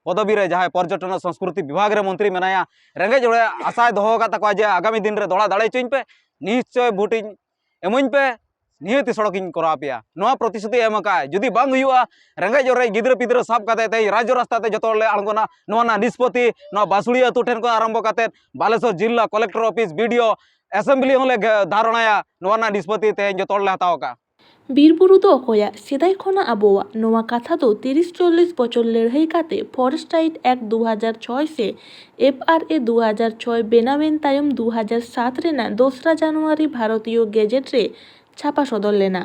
ᱯᱚᱫᱚᱵᱤ ᱨᱮ ᱡᱟᱦᱟᱸᱭ ᱯᱚᱨᱡᱚᱴᱚᱱ ᱟᱨ ᱥᱚᱝᱥᱠᱨᱤᱛᱤ ᱵᱤᱵᱷᱟᱜᱽ ᱨᱮ ᱢᱚᱱᱛᱨᱤ ᱢᱮᱱᱟᱭᱟ, ᱨᱮᱸᱜᱮᱡ ᱦᱚᱲᱟᱜ ᱟᱥᱟᱭ ᱫᱚᱦᱚ ᱟᱠᱟᱫ ᱛᱟᱠᱚᱣᱟ ᱡᱮ ᱟᱜᱟᱢᱤ ᱫᱤᱱ ᱨᱮ ᱫᱚᱦᱲᱟ ᱫᱟᱲᱮ ᱦᱚᱪᱚᱧ ᱯᱮ, ᱱᱤᱥᱪᱚᱭ ᱵᱷᱳᱴ ᱤᱧ ᱮᱢᱟᱹᱧ ᱯᱮ, ᱱᱤᱦᱟᱹᱛᱤ ᱥᱚᱲᱚᱠᱤᱧ ᱠᱚᱨᱟᱣ ᱟᱯᱮᱭᱟ᱾ ᱱᱚᱣᱟ ᱯᱨᱚᱛᱤᱥᱨᱩᱛᱤ ᱮᱢ ᱟᱠᱟᱫᱼᱟᱭ᱾ ᱡᱩᱫᱤ ᱵᱟᱝ ᱦᱩᱭᱩᱜᱼᱟ, ᱨᱮᱸᱜᱮᱡ ᱚᱨᱮᱡ ᱜᱤᱫᱽᱨᱟᱹ ᱯᱤᱫᱽᱨᱟᱹ ᱥᱟᱵ ᱠᱟᱛᱮ ᱛᱮᱦᱮᱧ ᱨᱟᱡᱽ ᱨᱟᱥᱛᱟ ᱛᱮ ᱡᱚᱛᱚ ᱦᱚᱲ ᱞᱮ ᱟᱬᱜᱚᱱᱟ᱾ ᱱᱚᱣᱟ ᱨᱮᱱᱟᱜ ᱱᱤᱥᱯᱚᱛᱤ ᱱᱚᱣᱟ ᱵᱟᱸᱥᱩᱲᱤᱭᱟᱹ ᱟᱹᱛᱩ ᱴᱷᱮᱱ ᱠᱷᱚᱱ ᱟᱨᱟᱢᱵᱷᱚ ᱠᱟᱛᱮ ᱵᱟᱞᱮᱥᱚᱨ ᱡᱤᱞᱟ ᱠᱚᱞᱮᱠᱴᱚᱨ ᱚᱯᱷᱤᱥ, ᱵᱤᱰᱤᱳ, ᱮᱥᱮᱢᱵᱞᱤ ᱦᱚᱸᱞᱮ ᱜᱮ ᱫᱷᱟᱨᱚᱱᱟᱭᱟ᱾ ᱱᱚᱣᱟ ᱨᱮᱱᱟᱜ ᱱᱤᱥᱯᱚᱛᱤ ᱛᱮᱦᱮᱧ ᱡᱚᱛᱚ ᱦᱚᱲ ᱞᱮ ᱦᱟᱛᱟᱣ ᱟᱠᱟᱫᱼᱟ᱾ ᱵᱤᱨ ᱵᱩᱨᱩ ᱫᱚ ᱚᱠᱚᱭᱟᱜ? ᱥᱮᱫᱟᱭ ᱠᱷᱚᱱᱟᱜ ᱟᱵᱚᱣᱟᱜ᱾ ᱱᱚᱣᱟ ᱠᱟᱛᱷᱟ ᱫᱚ ᱛᱤᱨᱤᱥ ᱪᱚᱞᱞᱤᱥ ᱵᱚᱪᱷᱚᱨ ᱞᱟᱹᱲᱦᱟᱹᱭ ᱠᱟᱛᱮ ᱯᱷᱚᱨᱮᱥᱴ ᱨᱟᱭᱤᱴ ᱮᱠᱴ ᱫᱩ ᱦᱟᱡᱟᱨ ᱪᱷᱚᱭ ᱥᱮ ᱮᱯᱷ ᱟᱨ ᱮ ᱫᱩ ᱦᱟᱡᱟᱨ ᱪᱷᱚᱭ ᱵᱮᱱᱟᱣᱮᱱ ᱛᱟᱭᱚᱢ ᱫᱩ ᱦᱟᱡᱟᱨ ᱥᱟᱛ ᱨᱮᱱᱟᱜ ᱫᱚᱥᱨᱟ ᱡᱟᱱᱩᱣᱟᱨᱤ ᱵᱷᱟᱨᱚᱛᱤᱭᱚ ᱜᱮᱡᱮᱴ ᱨᱮ ᱪᱷᱟᱯᱟ ᱥᱚᱫᱚᱨ ᱞᱮᱱᱟ᱾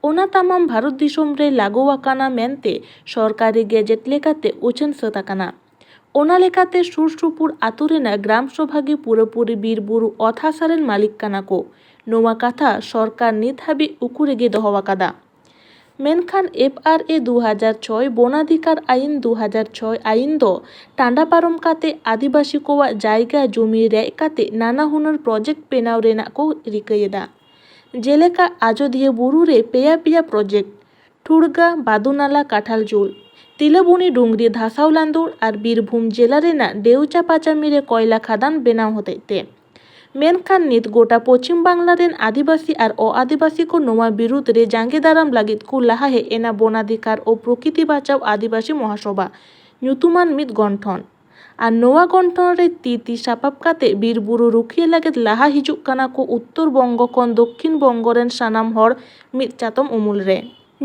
ᱚᱱᱟ ᱛᱟᱢᱟᱢ ᱵᱷᱟᱨᱚᱛ ᱫᱤᱥᱚᱢ ᱨᱮ ᱞᱟᱹᱜᱩ ᱟᱠᱟᱱᱟ ᱢᱮᱱᱛᱮ ᱥᱚᱨᱠᱟᱨᱤ ᱜᱮᱡᱮᱴ ᱞᱮᱠᱟᱛᱮ ᱩᱪᱷᱟᱹᱱ ᱥᱟᱹᱛ ᱟᱠᱟᱱᱟ᱾ ᱚᱱᱟ ᱞᱮᱠᱟᱛᱮ ᱥᱩᱨ ᱥᱩᱯᱩᱨ ᱟᱛᱳ ᱨᱮᱱᱟᱜ ᱜᱨᱟᱢ ᱥᱚᱵᱷᱟ ᱜᱮ ᱯᱩᱨᱟᱹᱯᱩᱨᱤ ᱵᱤᱨ ᱵᱩᱨᱩ ᱚᱛ ᱦᱟᱥᱟ ᱨᱮᱱ ᱢᱟᱹᱞᱤᱠ ᱠᱟᱱᱟ ᱠᱚ᱾ ᱱᱚᱣᱟ ᱠᱟᱛᱷᱟ ᱥᱚᱨᱠᱟᱨ ᱱᱤᱛ ᱦᱟᱹᱵᱤᱡ ᱩᱠᱩ ᱨᱮᱜᱮ ᱫᱚᱦᱚ ᱟᱠᱟᱫᱟ᱾ ᱢᱮᱱᱠᱷᱟᱱ ᱮᱯᱷ ᱟᱨ ᱮ ᱫᱩ ᱦᱟᱡᱟᱨ ᱪᱷᱚᱭ ᱵᱚᱱᱟᱫᱷᱤᱠᱟᱨ ᱟᱭᱤᱱ ᱫᱩ ᱦᱟᱡᱟᱨ ᱪᱷᱚᱭ ᱟᱭᱤᱱ ᱫᱚ ᱴᱟᱸᱰᱟ ᱯᱟᱨᱚᱢ ᱠᱟᱛᱮ ᱟᱹᱫᱤᱵᱟᱹᱥᱤ ᱠᱚᱣᱟᱜ ᱡᱟᱭᱜᱟ ᱡᱩᱢᱤ ᱨᱮᱡ ᱠᱟᱛᱮ ᱱᱟᱱᱟ ᱦᱩᱱᱟᱹᱨ ᱯᱨᱚᱡᱮᱠᱴ ᱵᱮᱱᱟᱣ ᱨᱮᱱᱟᱜ ᱠᱚ ᱨᱤᱠᱟᱹᱭᱮᱫᱟ᱾ ᱡᱮᱞᱮᱠᱟ ᱟᱡᱚᱫᱤᱭᱟᱹ ᱵᱩᱨᱩ ᱨᱮ ᱯᱮᱭᱟ ᱯᱮᱭᱟ ᱯᱨᱚᱡᱮᱠᱴ, ᱴᱷᱩᱲᱜᱟ, ᱵᱟᱫᱩᱱᱟᱞᱟ, ᱠᱟᱴᱷᱟᱞᱡᱩᱞ, ᱛᱤᱞᱟᱵᱩᱱᱤ ᱰᱩᱝᱨᱤ ᱫᱷᱟᱥᱟᱣ ᱞᱟᱸᱫᱩᱲ ᱟᱨ ᱵᱤᱨᱵᱷᱩᱢ ᱡᱮᱞᱟ ᱨᱮᱱᱟᱜ ᱰᱮᱣᱪᱟ ᱯᱟᱪᱟᱢᱤ ᱨᱮ ᱠᱚᱭᱞᱟ ᱠᱷᱟᱫᱟᱱ ᱵᱮᱱᱟᱣ ᱦᱚᱛᱮᱡ ᱛᱮ᱾ ᱢᱮᱱᱠᱷᱟᱱ ᱱᱤᱛ ᱜᱚᱴᱟ ᱯᱚᱪᱷᱤᱢ ᱵᱟᱝᱞᱟ ᱨᱮᱱ ᱟᱹᱫᱤᱵᱟᱹᱥᱤ ᱟᱨ ᱚ-ᱟᱹᱫᱤᱵᱟᱹᱥᱤ ᱠᱚ ᱱᱚᱣᱟ ᱵᱤᱨᱩᱫᱽ ᱨᱮ ᱡᱟᱸᱜᱮ ᱫᱟᱨᱟᱢ ᱞᱟᱹᱜᱤᱫ ᱠᱚ ᱞᱟᱦᱟ ᱦᱮᱡ ᱮᱱᱟ ᱵᱚᱱᱟᱫᱷᱤᱠᱟᱨ ᱳ ᱯᱨᱚᱠᱤᱛᱤ ᱵᱟᱪᱟᱣ ᱟᱹᱫᱤᱵᱟᱹᱥᱤ ᱢᱚᱦᱟᱥᱚᱵᱷᱟ ᱧᱩᱛᱩᱢᱟᱱ ᱢᱤᱫ ᱜᱚᱱᱴᱷᱚᱱ᱾ ᱟᱨ ᱱᱚᱣᱟ ᱜᱚᱱᱴᱷᱚᱱ ᱨᱮ ᱛᱤ ᱛᱤ ᱥᱟᱯᱟᱵ ᱠᱟᱛᱮ ᱵᱤᱨ ᱵᱩᱨᱩ ᱨᱩᱠᱷᱤᱭᱟᱹ ᱞᱟᱹᱜᱤᱫ ᱞᱟᱦᱟ ᱦᱤᱡᱩᱜ ᱠᱟᱱᱟ ᱠᱚ ᱩᱛᱛᱚᱨ ᱵᱚᱝᱜᱚ ᱠᱷᱚᱱ ᱫᱚᱠᱠᱷᱤᱱ ᱵᱚᱝᱜᱚ ᱨᱮᱱ ᱥᱟᱱᱟᱢ ᱦᱚᱲ ᱢᱤᱫ ᱪᱟᱛᱚᱢ ᱩᱢᱩᱞ ᱨᱮ᱾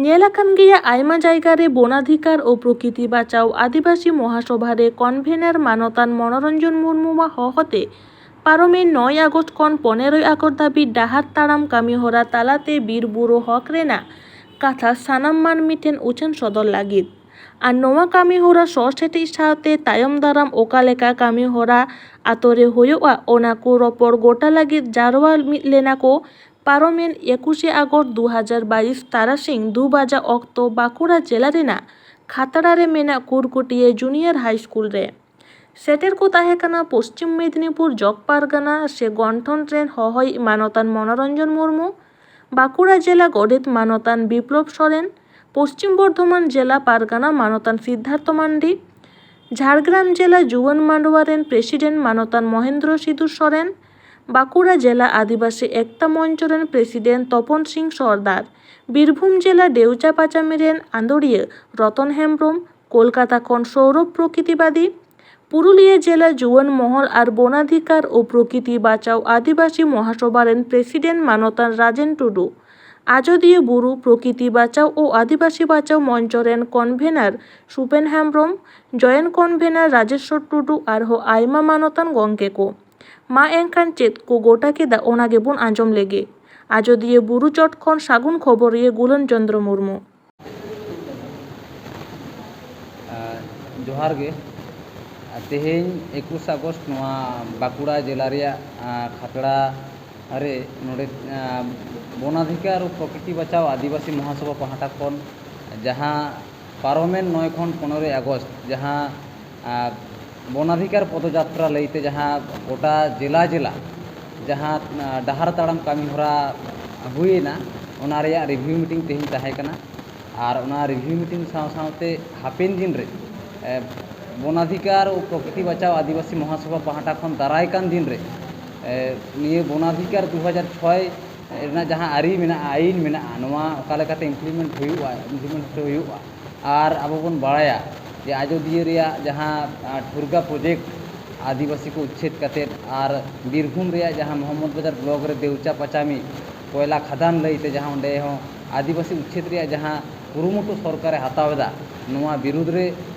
ᱧᱮᱞ ᱟᱠᱟᱱ ᱜᱮᱭᱟ ᱟᱭᱢᱟ ᱡᱟᱭᱜᱟ ᱨᱮ ᱵᱚᱱᱟᱫᱷᱤᱠᱟᱨ ᱳ ᱯᱨᱚᱠᱤᱛᱤ ᱵᱟᱪᱟᱣ ᱟᱹᱫᱤᱵᱟᱹᱥᱤ ᱢᱚᱦᱟᱥᱚᱵᱷᱟ ᱨᱮ ᱠᱚᱱᱵᱷᱮᱱᱟᱨ ᱢᱟᱱᱚᱛᱟᱱ ᱢᱚᱱᱳᱨᱚᱧᱡᱚᱱ ᱢᱩᱨᱢᱩᱣᱟᱜ ᱦᱚᱦᱚᱛᱮ ᱯᱟᱨᱚᱢᱮᱱ ᱱᱚᱭ ᱟᱜᱚᱥᱴ ᱠᱷᱚᱱ ᱯᱚᱱᱮᱨᱚᱭ ᱟᱜᱚᱥᱴ ᱫᱷᱟᱹᱵᱤᱡ ᱰᱟᱦᱟᱨ ᱛᱟᱲᱟᱢ ᱠᱟᱹᱢᱤᱦᱚᱨᱟ ᱛᱟᱞᱟᱛᱮ ᱵᱤᱨ ᱵᱩᱨᱩ ᱦᱚᱠ ᱨᱮᱱᱟᱜ ᱠᱟᱛᱷᱟ ᱥᱟᱱᱟᱢ ᱢᱟᱹᱱᱢᱤ ᱴᱷᱮᱱ ᱩᱪᱷᱟᱹᱱ ᱥᱚᱫᱚᱨ ᱞᱟᱹᱜᱤᱫ᱾ ᱟᱨ ᱱᱚᱣᱟ ᱠᱟᱹᱢᱤᱦᱚᱨᱟ ᱥᱚᱨᱥᱮᱴᱮᱡ ᱥᱟᱶᱛᱮ ᱛᱟᱭᱚᱢ ᱫᱟᱨᱟᱢ ᱚᱠᱟ ᱞᱮᱠᱟ ᱠᱟᱹᱢᱤᱦᱚᱨᱟ ᱟᱛᱳ ᱨᱮ ᱦᱩᱭᱩᱜᱼᱟ, ᱚᱱᱟ ᱠᱚ ᱨᱚᱯᱚᱲ ᱜᱚᱴᱟ ᱞᱟᱹᱜᱤᱫ ᱡᱟᱨᱣᱟ ᱢᱤᱫ ᱞᱮᱱᱟ ᱠᱚ ᱯᱟᱨᱚᱢᱮᱱ ᱮᱠᱩᱥᱮ ᱟᱜᱚᱥᱴ ᱫᱩ ᱦᱟᱡᱟᱨ ᱵᱟᱭᱤᱥ ᱛᱟᱨᱟᱥᱤᱧ ᱫᱩ ᱵᱟᱡᱟ ᱚᱠᱛᱚ ᱵᱟᱸᱠᱩᱲᱟ ᱡᱮᱞᱟ ᱨᱮᱱᱟᱜ ᱠᱷᱟᱛᱲᱟ ᱨᱮ ᱢᱮᱱᱟᱜ ᱠᱩᱨᱠᱩᱴᱤᱭᱟᱹ ᱡᱩᱱᱤᱭᱟᱨ ᱦᱟᱭ ᱥᱠᱩᱞ ᱨᱮ᱾ ᱥᱮᱴᱮᱨ ᱠᱚ ᱛᱟᱦᱮᱸ ᱠᱟᱱᱟ ᱯᱚᱥᱪᱤᱢ ᱢᱮᱫᱽᱱᱤᱯᱩᱨ ᱡᱚᱜᱽ ᱯᱟᱨᱜᱟᱱᱟ ᱥᱮ ᱜᱚᱱᱴᱷᱚᱱ ᱨᱮᱱ ᱦᱚᱦᱚᱭᱤᱡ ᱢᱟᱱᱚᱛᱟᱱ ᱢᱚᱱᱳᱨᱚᱧᱡᱚᱱ ᱢᱩᱨᱢᱩ, ᱵᱟᱸᱠᱩᱲᱟ ᱡᱮᱞᱟ ᱜᱚᱰᱮᱛ ᱢᱟᱱᱚᱛᱟᱱ ᱵᱤᱯᱞᱚᱵ ᱥᱚᱨᱮᱱ, ᱯᱚᱥᱪᱤᱢ ᱵᱚᱨᱫᱷᱚᱢᱟᱱ ᱡᱮᱞᱟ ᱯᱟᱨᱜᱟᱱᱟ ᱢᱟᱱᱚᱛᱟᱱ ᱥᱤᱫᱽᱫᱷᱟᱨᱛᱷᱚ ᱢᱟᱱᱰᱤ, ᱡᱷᱟᱲᱜᱨᱟᱢ ᱡᱮᱞᱟ ᱡᱩᱣᱟᱹᱱ ᱢᱟᱰᱣᱟ ᱨᱮᱱ ᱯᱨᱮᱥᱤᱰᱮᱱᱴ ᱢᱟᱱᱚᱛᱟᱱ ᱢᱚᱦᱮᱱᱫᱨᱚ ᱥᱤᱫᱩ ᱥᱚᱨᱮᱱ, ᱵᱟᱸᱠᱩᱲᱟ ᱡᱮᱞᱟ ᱟᱹᱫᱤᱵᱟᱹᱥᱤ ᱮᱠᱛᱟ ᱢᱚᱧᱪᱚ ᱨᱮᱱ ᱯᱨᱮᱥᱤᱰᱮᱱᱴ ᱛᱚᱯᱚᱱ ᱥᱤᱝ ᱥᱚᱨᱫᱟᱨ, ᱵᱤᱨᱵᱷᱩᱢ ᱡᱮᱞᱟ ᱰᱮᱣᱪᱟ ᱯᱟᱪᱟᱢᱤ ᱨᱮᱱ ᱟᱸᱫᱳᱲᱤᱭᱟᱹ ᱨᱚᱛᱚᱱ ᱦᱮᱢᱵᱽᱨᱚᱢ, ᱠᱳᱞᱠᱟᱛᱟ ᱠᱷᱚᱱ ᱥᱚᱣᱨᱚᱵᱷ ᱯᱨᱚᱠᱤᱛᱤᱵᱟᱫᱤ, ᱯᱩᱨᱩᱞᱤᱭᱟᱹ ᱡᱮᱞᱟ ᱡᱩᱣᱟᱹᱱ ᱢᱚᱦᱚᱞ ᱟᱨ ᱵᱚᱱᱟᱫᱷᱤᱠᱟᱨ ᱳ ᱯᱨᱚᱠᱤᱛᱤ ᱵᱟᱪᱟᱣ ᱟᱹᱫᱤᱵᱟᱹᱥᱤ ᱢᱚᱦᱟᱥᱚᱵᱷᱟ ᱨᱮᱱ ᱯᱨᱮᱥᱤᱰᱮᱱᱴ ᱢᱟᱱᱚᱛᱟᱱ ᱨᱟᱡᱮᱱ ᱴᱩᱰᱩ, ᱟᱡᱚᱫᱤᱭᱟᱹ ᱵᱩᱨᱩ ᱯᱨᱚᱠᱤᱛᱤ ᱵᱟᱪᱟᱣ ᱳ ᱟᱹᱫᱤᱵᱟᱹᱥᱤ ᱵᱟᱪᱟᱣ ᱢᱚᱧᱪᱚ ᱨᱮᱱ ᱠᱚᱱᱵᱷᱮᱱᱟᱨ ᱥᱩᱯᱮᱱ ᱦᱮᱢᱵᱽᱨᱚᱢ, ᱡᱚᱭᱮᱱᱴ ᱠᱚᱱᱵᱷᱮᱱᱟᱨ ᱨᱟᱡᱮᱥᱣᱚᱨ ᱴᱩᱰᱩ ᱟᱨᱦᱚᱸ ᱟᱭᱢᱟ ᱢᱟᱱᱚᱛᱟᱱ ᱜᱚᱢᱠᱮ ᱠᱚ᱾ ᱢᱟ ᱮᱱᱠᱷᱟᱱ ᱪᱮᱫ ᱠᱚ ᱜᱚᱴᱟ ᱠᱮᱫᱟ, ᱚᱱᱟ ᱜᱮᱵᱚᱱ ᱟᱸᱡᱚᱢ ᱞᱮᱜᱮ᱾ ᱟᱡᱚᱫᱤᱭᱟᱹ ᱵᱩᱨᱩ ᱪᱚᱴ ᱠᱷᱚᱱ ᱥᱟᱹᱜᱩᱱ ᱠᱷᱚᱵᱚᱨᱤᱭᱟᱹ ᱜᱩᱞᱟᱱ ᱪᱚᱸᱫᱽᱨᱚ ᱢᱩᱨᱢᱩ᱾ ᱟᱨ ᱡᱚᱦᱟᱨ ᱜᱮ᱾ ᱟᱨ ᱛᱮᱦᱮᱧ ᱮᱠᱩᱥ ᱟᱜᱚᱥᱴ ᱱᱚᱣᱟ ᱵᱟᱸᱠᱩᱲᱟ ᱡᱮᱞᱟ ᱨᱮᱭᱟᱜ, ᱟᱨ, ᱠᱷᱟᱛᱲᱟ ᱨᱮ ᱱᱚᱰᱮ, ᱟᱨ, ᱵᱚᱱᱟᱫᱷᱤᱠᱟᱨ ᱟᱨ ᱯᱨᱚᱠᱨᱤᱛᱤ ᱵᱟᱪᱟᱣ ᱟᱹᱫᱤᱵᱟᱹᱥᱤ ᱢᱚᱦᱟᱥᱚᱵᱷᱟ ᱯᱟᱦᱴᱟ ᱠᱷᱚᱱ ᱡᱟᱦᱟᱸ ᱯᱟᱨᱚᱢᱮᱱ ᱱᱚᱭ ᱠᱷᱚᱱ ᱯᱚᱱᱮᱨᱚᱭ ᱟᱜᱚᱥᱴ ᱡᱟᱦᱟᱸ, ᱟᱨ, ᱵᱚᱱᱟᱫᱷᱤᱠᱟᱨ ᱯᱚᱫᱚᱡᱟᱛᱨᱟ ᱞᱟᱹᱭᱛᱮ ᱡᱟᱦᱟᱸ ᱜᱚᱴᱟ ᱡᱮᱞᱟ ᱡᱮᱞᱟ ᱡᱟᱦᱟᱸ, ᱟᱨ, ᱰᱟᱦᱟᱨ ᱛᱟᱲᱟᱢ ᱠᱟᱹᱢᱤ ᱦᱚᱨᱟ ᱦᱩᱭᱮᱱᱟ, ᱚᱱᱟ ᱨᱮᱭᱟᱜ ᱨᱤᱵᱷᱤᱭᱩ ᱢᱤᱴᱤᱝ ᱛᱮᱦᱮᱧ ᱛᱟᱦᱮᱸ ᱠᱟᱱᱟ᱾ ᱟᱨ ᱚᱱᱟ ᱨᱤᱵᱷᱤᱭᱩ ᱢᱤᱴᱤᱝ ᱥᱟᱶ ᱥᱟᱶᱛᱮ ᱦᱟᱯᱮᱱ ᱫᱤᱱ ᱨᱮ ᱮ, ᱵᱚᱱᱟᱫᱷᱤᱠᱟᱨ ᱳ ᱯᱨᱚᱠᱨᱤᱛᱤ ᱵᱟᱪᱟᱣ ᱟᱹᱫᱤᱵᱟᱹᱥᱤ ᱢᱚᱦᱟᱥᱚᱵᱷᱟ ᱯᱟᱦᱴᱟ ᱠᱷᱚᱱ ᱫᱟᱨᱟᱭ ᱠᱟᱱ ᱫᱤᱱ ᱨᱮ ᱮ, ᱱᱤᱭᱟᱹ ᱵᱚᱱᱟᱫᱷᱤᱠᱟᱨ ᱫᱩ ᱦᱟᱡᱟᱨ ᱪᱷᱚᱭ ᱨᱮᱱᱟᱜ ᱡᱟᱦᱟᱸ ᱟᱹᱨᱤ ᱢᱮᱱᱟᱜᱼᱟ, ᱟᱹᱭᱤᱱ ᱢᱮᱱᱟᱜᱼᱟ, ᱱᱚᱣᱟ ᱚᱠᱟ ᱞᱮᱠᱟᱛᱮ ᱤᱢᱯᱞᱤᱢᱮᱱᱴ ᱦᱩᱭᱩᱜᱼᱟ, ᱤᱢᱯᱞᱤᱢᱮᱱᱴ ᱦᱚᱪᱚ ᱦᱩᱭᱩᱜᱼᱟ᱾ ᱟᱨ ᱟᱵᱚ ᱵᱚᱱ ᱵᱟᱲᱟᱭᱟ ᱡᱮ ᱟᱡᱳᱫᱤᱭᱟᱹ ᱨᱮᱭᱟᱜ ᱡᱟᱦᱟᱸ ᱟᱸ, ᱴᱷᱩᱨᱜᱟ ᱯᱨᱚᱡᱮᱠᱴ ᱟᱹᱫᱤᱵᱟᱹᱥᱤ ᱠᱚ ᱩᱪᱪᱷᱮᱫ ᱠᱟᱛᱮᱫ ᱟᱨ ᱵᱤᱨᱵᱷᱩᱢ ᱨᱮᱭᱟᱜ ᱡᱟᱦᱟᱸ ᱢᱚᱦᱚᱢᱚᱫᱽ ᱵᱟᱡᱟᱨ ᱵᱞᱚᱠ ᱨᱮ ᱫᱮᱣᱪᱟ ᱯᱟᱪᱟᱢᱤ ᱠᱚᱭᱞᱟ ᱠᱷᱟᱫᱟᱱ ᱞᱟᱹᱭᱛᱮ ᱡᱟᱦᱟᱸ ᱚᱸᱰᱮ ᱦᱚᱸ ᱟᱹᱫᱤᱵᱟᱹᱥᱤ ᱩᱪᱪᱷᱮᱫ ᱨᱮᱭᱟᱜ ᱡᱟᱦᱟᱸ ᱠᱩᱨᱩᱢᱩᱴᱩ ᱥᱚᱨᱠᱟᱨᱮ ᱦᱟᱛᱟᱣ ᱮᱫᱟ, ᱱᱚᱣᱟ ᱵᱤᱨᱩᱫᱽ ᱨᱮ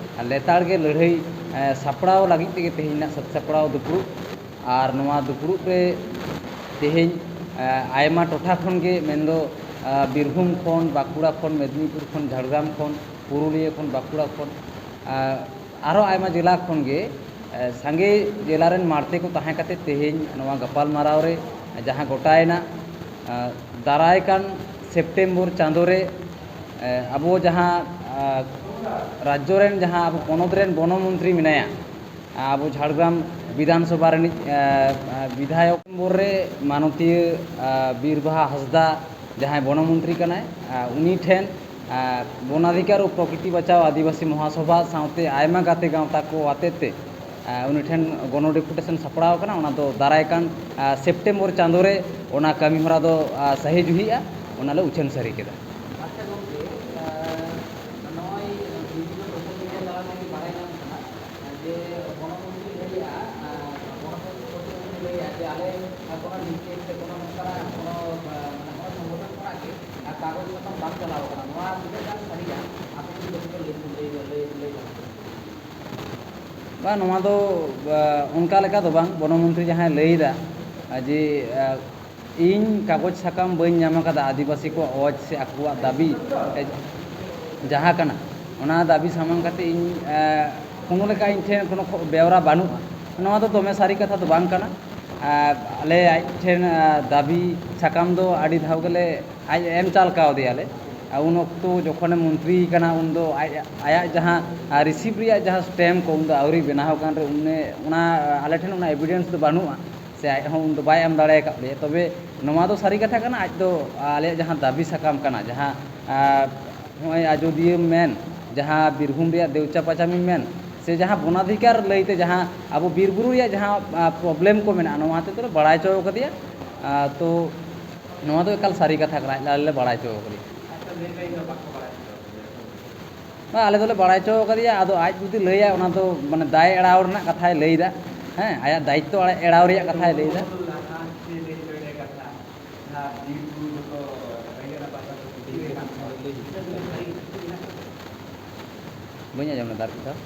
ᱞᱮᱛᱟᱲ ᱜᱮ ᱞᱟᱹᱲᱦᱟᱹᱭ ᱮ, ᱥᱟᱯᱲᱟᱣ ᱞᱟᱹᱜᱤᱫ ᱛᱮᱜᱮ ᱛᱮᱦᱮᱧ ᱨᱮᱱᱟᱜ ᱥᱟᱹᱛ ᱥᱟᱯᱲᱟᱣ ᱫᱩᱯᱲᱩᱵ᱾ ᱟᱨ ᱱᱚᱣᱟ ᱫᱩᱯᱲᱩᱵ ᱨᱮ ᱛᱮᱦᱮᱧ ᱮ, ᱟᱭᱢᱟ ᱴᱚᱴᱷᱟ ᱠᱷᱚᱱ ᱜᱮ, ᱢᱮᱱᱫᱚ ᱮ, ᱵᱤᱨᱵᱷᱩᱢ ᱠᱷᱚᱱ, ᱵᱟᱸᱠᱩᱲᱟ ᱠᱷᱚᱱ, ᱢᱮᱫᱽᱱᱤᱯᱩᱨ ᱠᱷᱚᱱ, ᱡᱷᱟᱲᱜᱨᱟᱢ ᱠᱷᱚᱱ, ᱯᱩᱨᱩᱞᱤᱭᱟᱹ ᱠᱷᱚᱱ, ᱵᱟᱸᱠᱩᱲᱟ ᱠᱷᱚᱱ, ᱮ, ᱟᱨᱚ ᱟᱭᱢᱟ ᱡᱮᱞᱟ ᱠᱷᱚᱱ ᱜᱮ ᱮ, ᱥᱟᱸᱜᱮ ᱡᱮᱞᱟ ᱨᱮᱱ ᱢᱟᱲᱛᱮ ᱠᱚ ᱛᱟᱦᱮᱸ ᱠᱟᱛᱮ ᱛᱮᱦᱮᱧ ᱱᱚᱣᱟ ᱜᱟᱯᱟᱞᱢᱟᱨᱟᱣ ᱨᱮ ᱡᱟᱦᱟᱸ ᱜᱚᱴᱟᱭᱮᱱᱟ, ᱮ, ᱫᱟᱨᱟᱭ ᱠᱟᱱ ᱥᱮᱯᱴᱮᱢᱵᱚᱨ ᱪᱟᱸᱫᱳ ᱨᱮ ᱮ, ᱟᱵᱚ ᱡᱟᱦᱟᱸ ᱮ, ᱨᱟᱡᱽᱡᱚ ᱨᱮᱱ ᱡᱟᱦᱟᱸ ᱟᱵᱚ ᱯᱚᱱᱚᱛ ᱨᱮᱱ ᱵᱚᱱᱚ ᱢᱚᱱᱛᱨᱤ ᱢᱮᱱᱟᱭᱟ, ᱟᱵᱚ ᱡᱷᱟᱲᱜᱨᱟᱢ ᱵᱤᱫᱷᱟᱱ ᱥᱚᱵᱷᱟ ᱨᱤᱱᱤᱡ ᱮ, ᱮ, ᱵᱤᱫᱷᱟᱭᱚᱠ ᱱᱚᱢᱵᱚᱨ ᱨᱮ ᱢᱟᱱᱚᱛᱤᱭᱟᱹ ᱮ, ᱵᱤᱨ ᱵᱟᱦᱟ ᱦᱟᱸᱥᱫᱟ ᱡᱟᱦᱟᱸᱭ ᱵᱚᱱᱚ ᱢᱚᱱᱛᱨᱤ ᱠᱟᱱᱟᱭ, ᱮ, ᱩᱱᱤ ᱴᱷᱮᱱ ᱮ, ᱵᱚᱱᱟᱫᱷᱤᱠᱟᱨ ᱳ ᱯᱨᱚᱠᱨᱤᱛᱤ ᱵᱟᱪᱟᱣ ᱟᱹᱫᱤᱵᱟᱹᱥᱤ ᱢᱚᱦᱟᱥᱚᱵᱷᱟ ᱥᱟᱶᱛᱮ ᱟᱭᱢᱟ ᱜᱟᱛᱮ ᱜᱟᱶᱛᱟ ᱠᱚ ᱟᱛᱮ ᱛᱮ ᱮ, ᱩᱱᱤ ᱴᱷᱮᱱ ᱜᱚᱱᱚ ᱰᱮᱯᱩᱴᱮᱥᱚᱱ ᱥᱟᱯᱲᱟᱣ ᱟᱠᱟᱱᱟ᱾ ᱚᱱᱟ ᱫᱚ ᱫᱟᱨᱟᱭ ᱠᱟᱱ ᱮ, ᱥᱮᱯᱴᱮᱢᱵᱚᱨ ᱪᱟᱸᱫᱳ ᱨᱮ ᱚᱱᱟ ᱠᱟᱹᱢᱤ ᱦᱚᱨᱟ ᱫᱚ ᱮ, ᱥᱟᱹᱦᱤ ᱡᱩᱦᱤᱜᱼᱟ, ᱚᱱᱟ ᱞᱮ ᱩᱪᱷᱟᱹᱱ ᱥᱟᱹᱨᱤ ᱠᱮᱫᱟ᱾ ᱟᱪᱪᱷᱟ ᱜᱚᱢᱠᱮ, ᱮ, ᱱᱚᱜᱼᱚᱭ ᱵᱤᱵᱷᱤᱱᱱᱚ ᱥᱳᱥᱟᱞ ᱢᱤᱰᱤᱭᱟ ᱛᱟᱞᱟ ᱛᱮᱜᱮ ᱵᱟᱲᱟᱭ ᱧᱟᱢᱚᱜ ᱠᱟᱱᱟ, ᱮ, ᱡᱮ ᱵᱚᱱᱚ ᱢᱚᱱᱛᱨᱤ ᱞᱟᱹᱭᱮᱜᱼᱟ, ᱮ, ᱵᱚᱱᱚ ᱢᱚᱱᱛᱨᱤ ᱞᱟᱹᱭᱮᱜᱼᱟ ᱡᱮ ᱟᱞᱮ, ᱮ, ᱠᱳᱱᱳ ᱞᱤᱝᱠᱮᱡᱽ ᱥᱮ ᱠᱳᱱᱳ ᱱᱚᱝᱠᱟᱱᱟᱜ ᱠᱳᱱᱳ, ᱮ, ᱢᱟᱱᱮ ᱠᱳᱱᱳ ᱥᱚᱝᱜᱚᱴᱷᱚᱱ ᱠᱷᱚᱱᱟᱜ ᱜᱮ, ᱮ, ᱠᱟᱜᱚᱡᱽ ᱥᱟᱠᱟᱢ ᱵᱟᱝ ᱪᱟᱞᱟᱣ ᱟᱠᱟᱱᱟ, ᱱᱚᱣᱟ ᱛᱤᱱᱟᱹᱜ ᱜᱟᱱ ᱥᱟᱹᱨᱤᱭᱟ? ᱟᱯᱮ ᱡᱩᱫᱤ ᱠᱟᱹᱴᱤᱡ ᱯᱮ ᱞᱟᱹᱭ, ᱞᱟᱹᱭ, ᱞᱟᱹᱭ, ᱞᱟᱹᱭ ᱫᱟᱲᱮᱭᱟᱜᱼᱟ᱾ ᱵᱟᱝ, ᱱᱚᱣᱟ ᱫᱚ, ᱟ, ᱚᱱᱠᱟ ᱞᱮᱠᱟ ᱫᱚ ᱵᱟᱝ᱾ ᱵᱚᱱᱚ ᱢᱚᱱᱛᱨᱤ ᱡᱟᱦᱟᱸᱭ ᱞᱟᱹᱭᱫᱟ, ᱟ, ᱡᱮ, ᱟ, ᱤᱧ ᱠᱟᱜᱚᱡᱽ ᱥᱟᱠᱟᱢ ᱵᱟᱹᱧ ᱧᱟᱢ ᱟᱠᱟᱫᱟ ᱟᱹᱫᱤᱵᱟᱹᱥᱤ ᱠᱚᱣᱟᱜ ᱚᱡᱽ ᱥᱮ ᱟᱠᱚᱣᱟᱜ ᱫᱟᱹᱵᱤ, ᱮ, ᱡᱟᱦᱟᱸ ᱠᱟᱱᱟ, ᱚᱱᱟ ᱫᱟᱹᱵᱤ ᱥᱟᱢᱟᱝ ᱠᱟᱛᱮ ᱤᱧ, ᱮ, ᱠᱳᱱᱳ ᱞᱮᱠᱟ ᱤᱧ ᱴᱷᱮᱱ ᱠᱳᱱᱳ ᱠᱷᱚ-, ᱵᱮᱣᱨᱟ ᱵᱟᱹᱱᱩᱜᱼᱟ᱾ ᱱᱚᱣᱟ ᱫᱚ ᱫᱚᱢᱮ ᱥᱟᱹᱨᱤ ᱠᱟᱛᱷᱟ ᱫᱚ ᱵᱟᱝ ᱠᱟᱱᱟ᱾ ᱮ, ᱟᱞᱮ ᱟᱡ ᱴᱷᱮᱱ, ᱮ, ᱫᱟᱹᱵᱤ ᱥᱟᱠᱟᱢ ᱫᱚ ᱟᱹᱰᱤ ᱫᱷᱟᱣ ᱜᱮᱞᱮ ᱟᱡ ᱮᱢ ᱪᱟᱞ ᱠᱟᱣᱫᱮᱭᱟᱞᱮ᱾ ᱟᱨ ᱩᱱ ᱚᱠᱛᱚ ᱡᱚᱠᱷᱚᱱᱮ ᱢᱚᱱᱛᱨᱤ ᱠᱟᱱᱟ, ᱩᱱ ᱫᱚ ᱟᱡ, ᱟᱭᱟᱜ ᱡᱟᱦᱟᱸ, ᱟᱨ, ᱨᱤᱥᱤᱵᱷ ᱨᱮᱭᱟᱜ ᱡᱟᱦᱟᱸ ᱥᱴᱮᱢᱯ ᱠᱚ, ᱩᱱ ᱫᱚ ᱟᱹᱣᱨᱤ ᱵᱮᱱᱟᱣ ᱟᱠᱟᱱ ᱨᱮ, ᱩᱱᱤ, ᱚᱱᱟ, ᱟᱞᱮ ᱴᱷᱮᱱ ᱚᱱᱟ ᱮᱵᱷᱤᱰᱮᱱᱥ ᱫᱚ ᱵᱟᱹᱱᱩᱜᱼᱟ, ᱥᱮ ᱟᱡ ᱦᱚᱸ ᱩᱱ ᱫᱚ ᱵᱟᱭ ᱮᱢ ᱫᱟᱲᱮ ᱟᱠᱟᱫ ᱞᱮᱭᱟ᱾ ᱛᱚᱵᱮ ᱱᱚᱣᱟ ᱫᱚ ᱥᱟᱹᱨᱤ ᱠᱟᱛᱷᱟ ᱠᱟᱱᱟ, ᱟᱡ ᱫᱚ ᱟᱞᱮᱭᱟᱜ ᱡᱟᱦᱟᱸ ᱫᱟᱹᱵᱤ ᱥᱟᱠᱟᱢ ᱠᱟᱱᱟ, ᱡᱟᱦᱟᱸ, ᱟᱨ, ᱱᱚᱜᱼᱚᱭ ᱟᱡᱚᱫᱤᱭᱟᱹᱢ ᱢᱮᱱ, ᱡᱟᱦᱟᱸ ᱵᱤᱨᱵᱷᱩᱢ ᱨᱮᱭᱟᱜ ᱫᱮᱣᱪᱟ ᱯᱟᱪᱟᱢᱤᱢ ᱢᱮᱱ, ᱥᱮ ᱡᱟᱦᱟᱸ ᱵᱚᱱᱟᱫᱷᱤᱠᱟᱨ ᱞᱟᱹᱭᱛᱮ ᱡᱟᱦᱟᱸ ᱟᱵᱚ ᱵᱤᱨ ᱵᱩᱨᱩ ᱨᱮᱭᱟᱜ ᱡᱟᱦᱟᱸ ᱯᱨᱚᱵᱞᱮᱢ ᱠᱚ ᱢᱮᱱᱟᱜᱼᱟ, ᱱᱚᱣᱟ ᱦᱚᱛᱮᱡ ᱛᱮᱞᱮ ᱵᱟᱲᱟᱭ ᱦᱚᱪᱚ ᱟᱠᱟᱫᱮᱭᱟ᱾ ᱟᱨ ᱛᱚ ᱱᱚᱣᱟ ᱫᱚ ᱮᱠᱟᱞ ᱥᱟᱹᱨᱤ ᱠᱟᱛᱷᱟ ᱠᱟᱱᱟ, ᱟᱞᱮ ᱞᱮ ᱵᱟᱲᱟᱭ ᱦᱚᱪᱚ ᱟᱠᱟᱫᱮᱭᱟ᱾ ᱵᱟᱝ, ᱟᱞᱮ ᱫᱚᱞᱮ ᱵᱟᱲᱟᱭ ᱦᱚᱪᱚ ᱟᱠᱟᱫᱮᱭᱟ, ᱟᱫᱚ ᱟᱡ ᱡᱩᱫᱤ ᱞᱟᱹᱭᱟ, ᱚᱱᱟ ᱫᱚ ᱢᱟᱱᱮ ᱫᱟᱭ ᱮᱲᱟᱣ ᱨᱮᱱᱟᱜ ᱠᱟᱛᱷᱟᱭ ᱞᱟᱹᱭᱫᱟ᱾ ᱦᱮᱸ, ᱟᱭᱟᱜ ᱫᱟᱭᱤᱛᱛᱚ ᱮᱲᱟᱣ ᱨᱮᱭᱟᱜ ᱠᱟᱛᱷᱟᱭ ᱞᱟᱹᱭᱫᱟ᱾ ᱵᱟᱹᱧ ᱟᱸᱡᱚᱢ ᱞᱮᱫᱟ, ᱟᱨ ᱢᱤᱫ ᱫᱷᱟᱣ᱾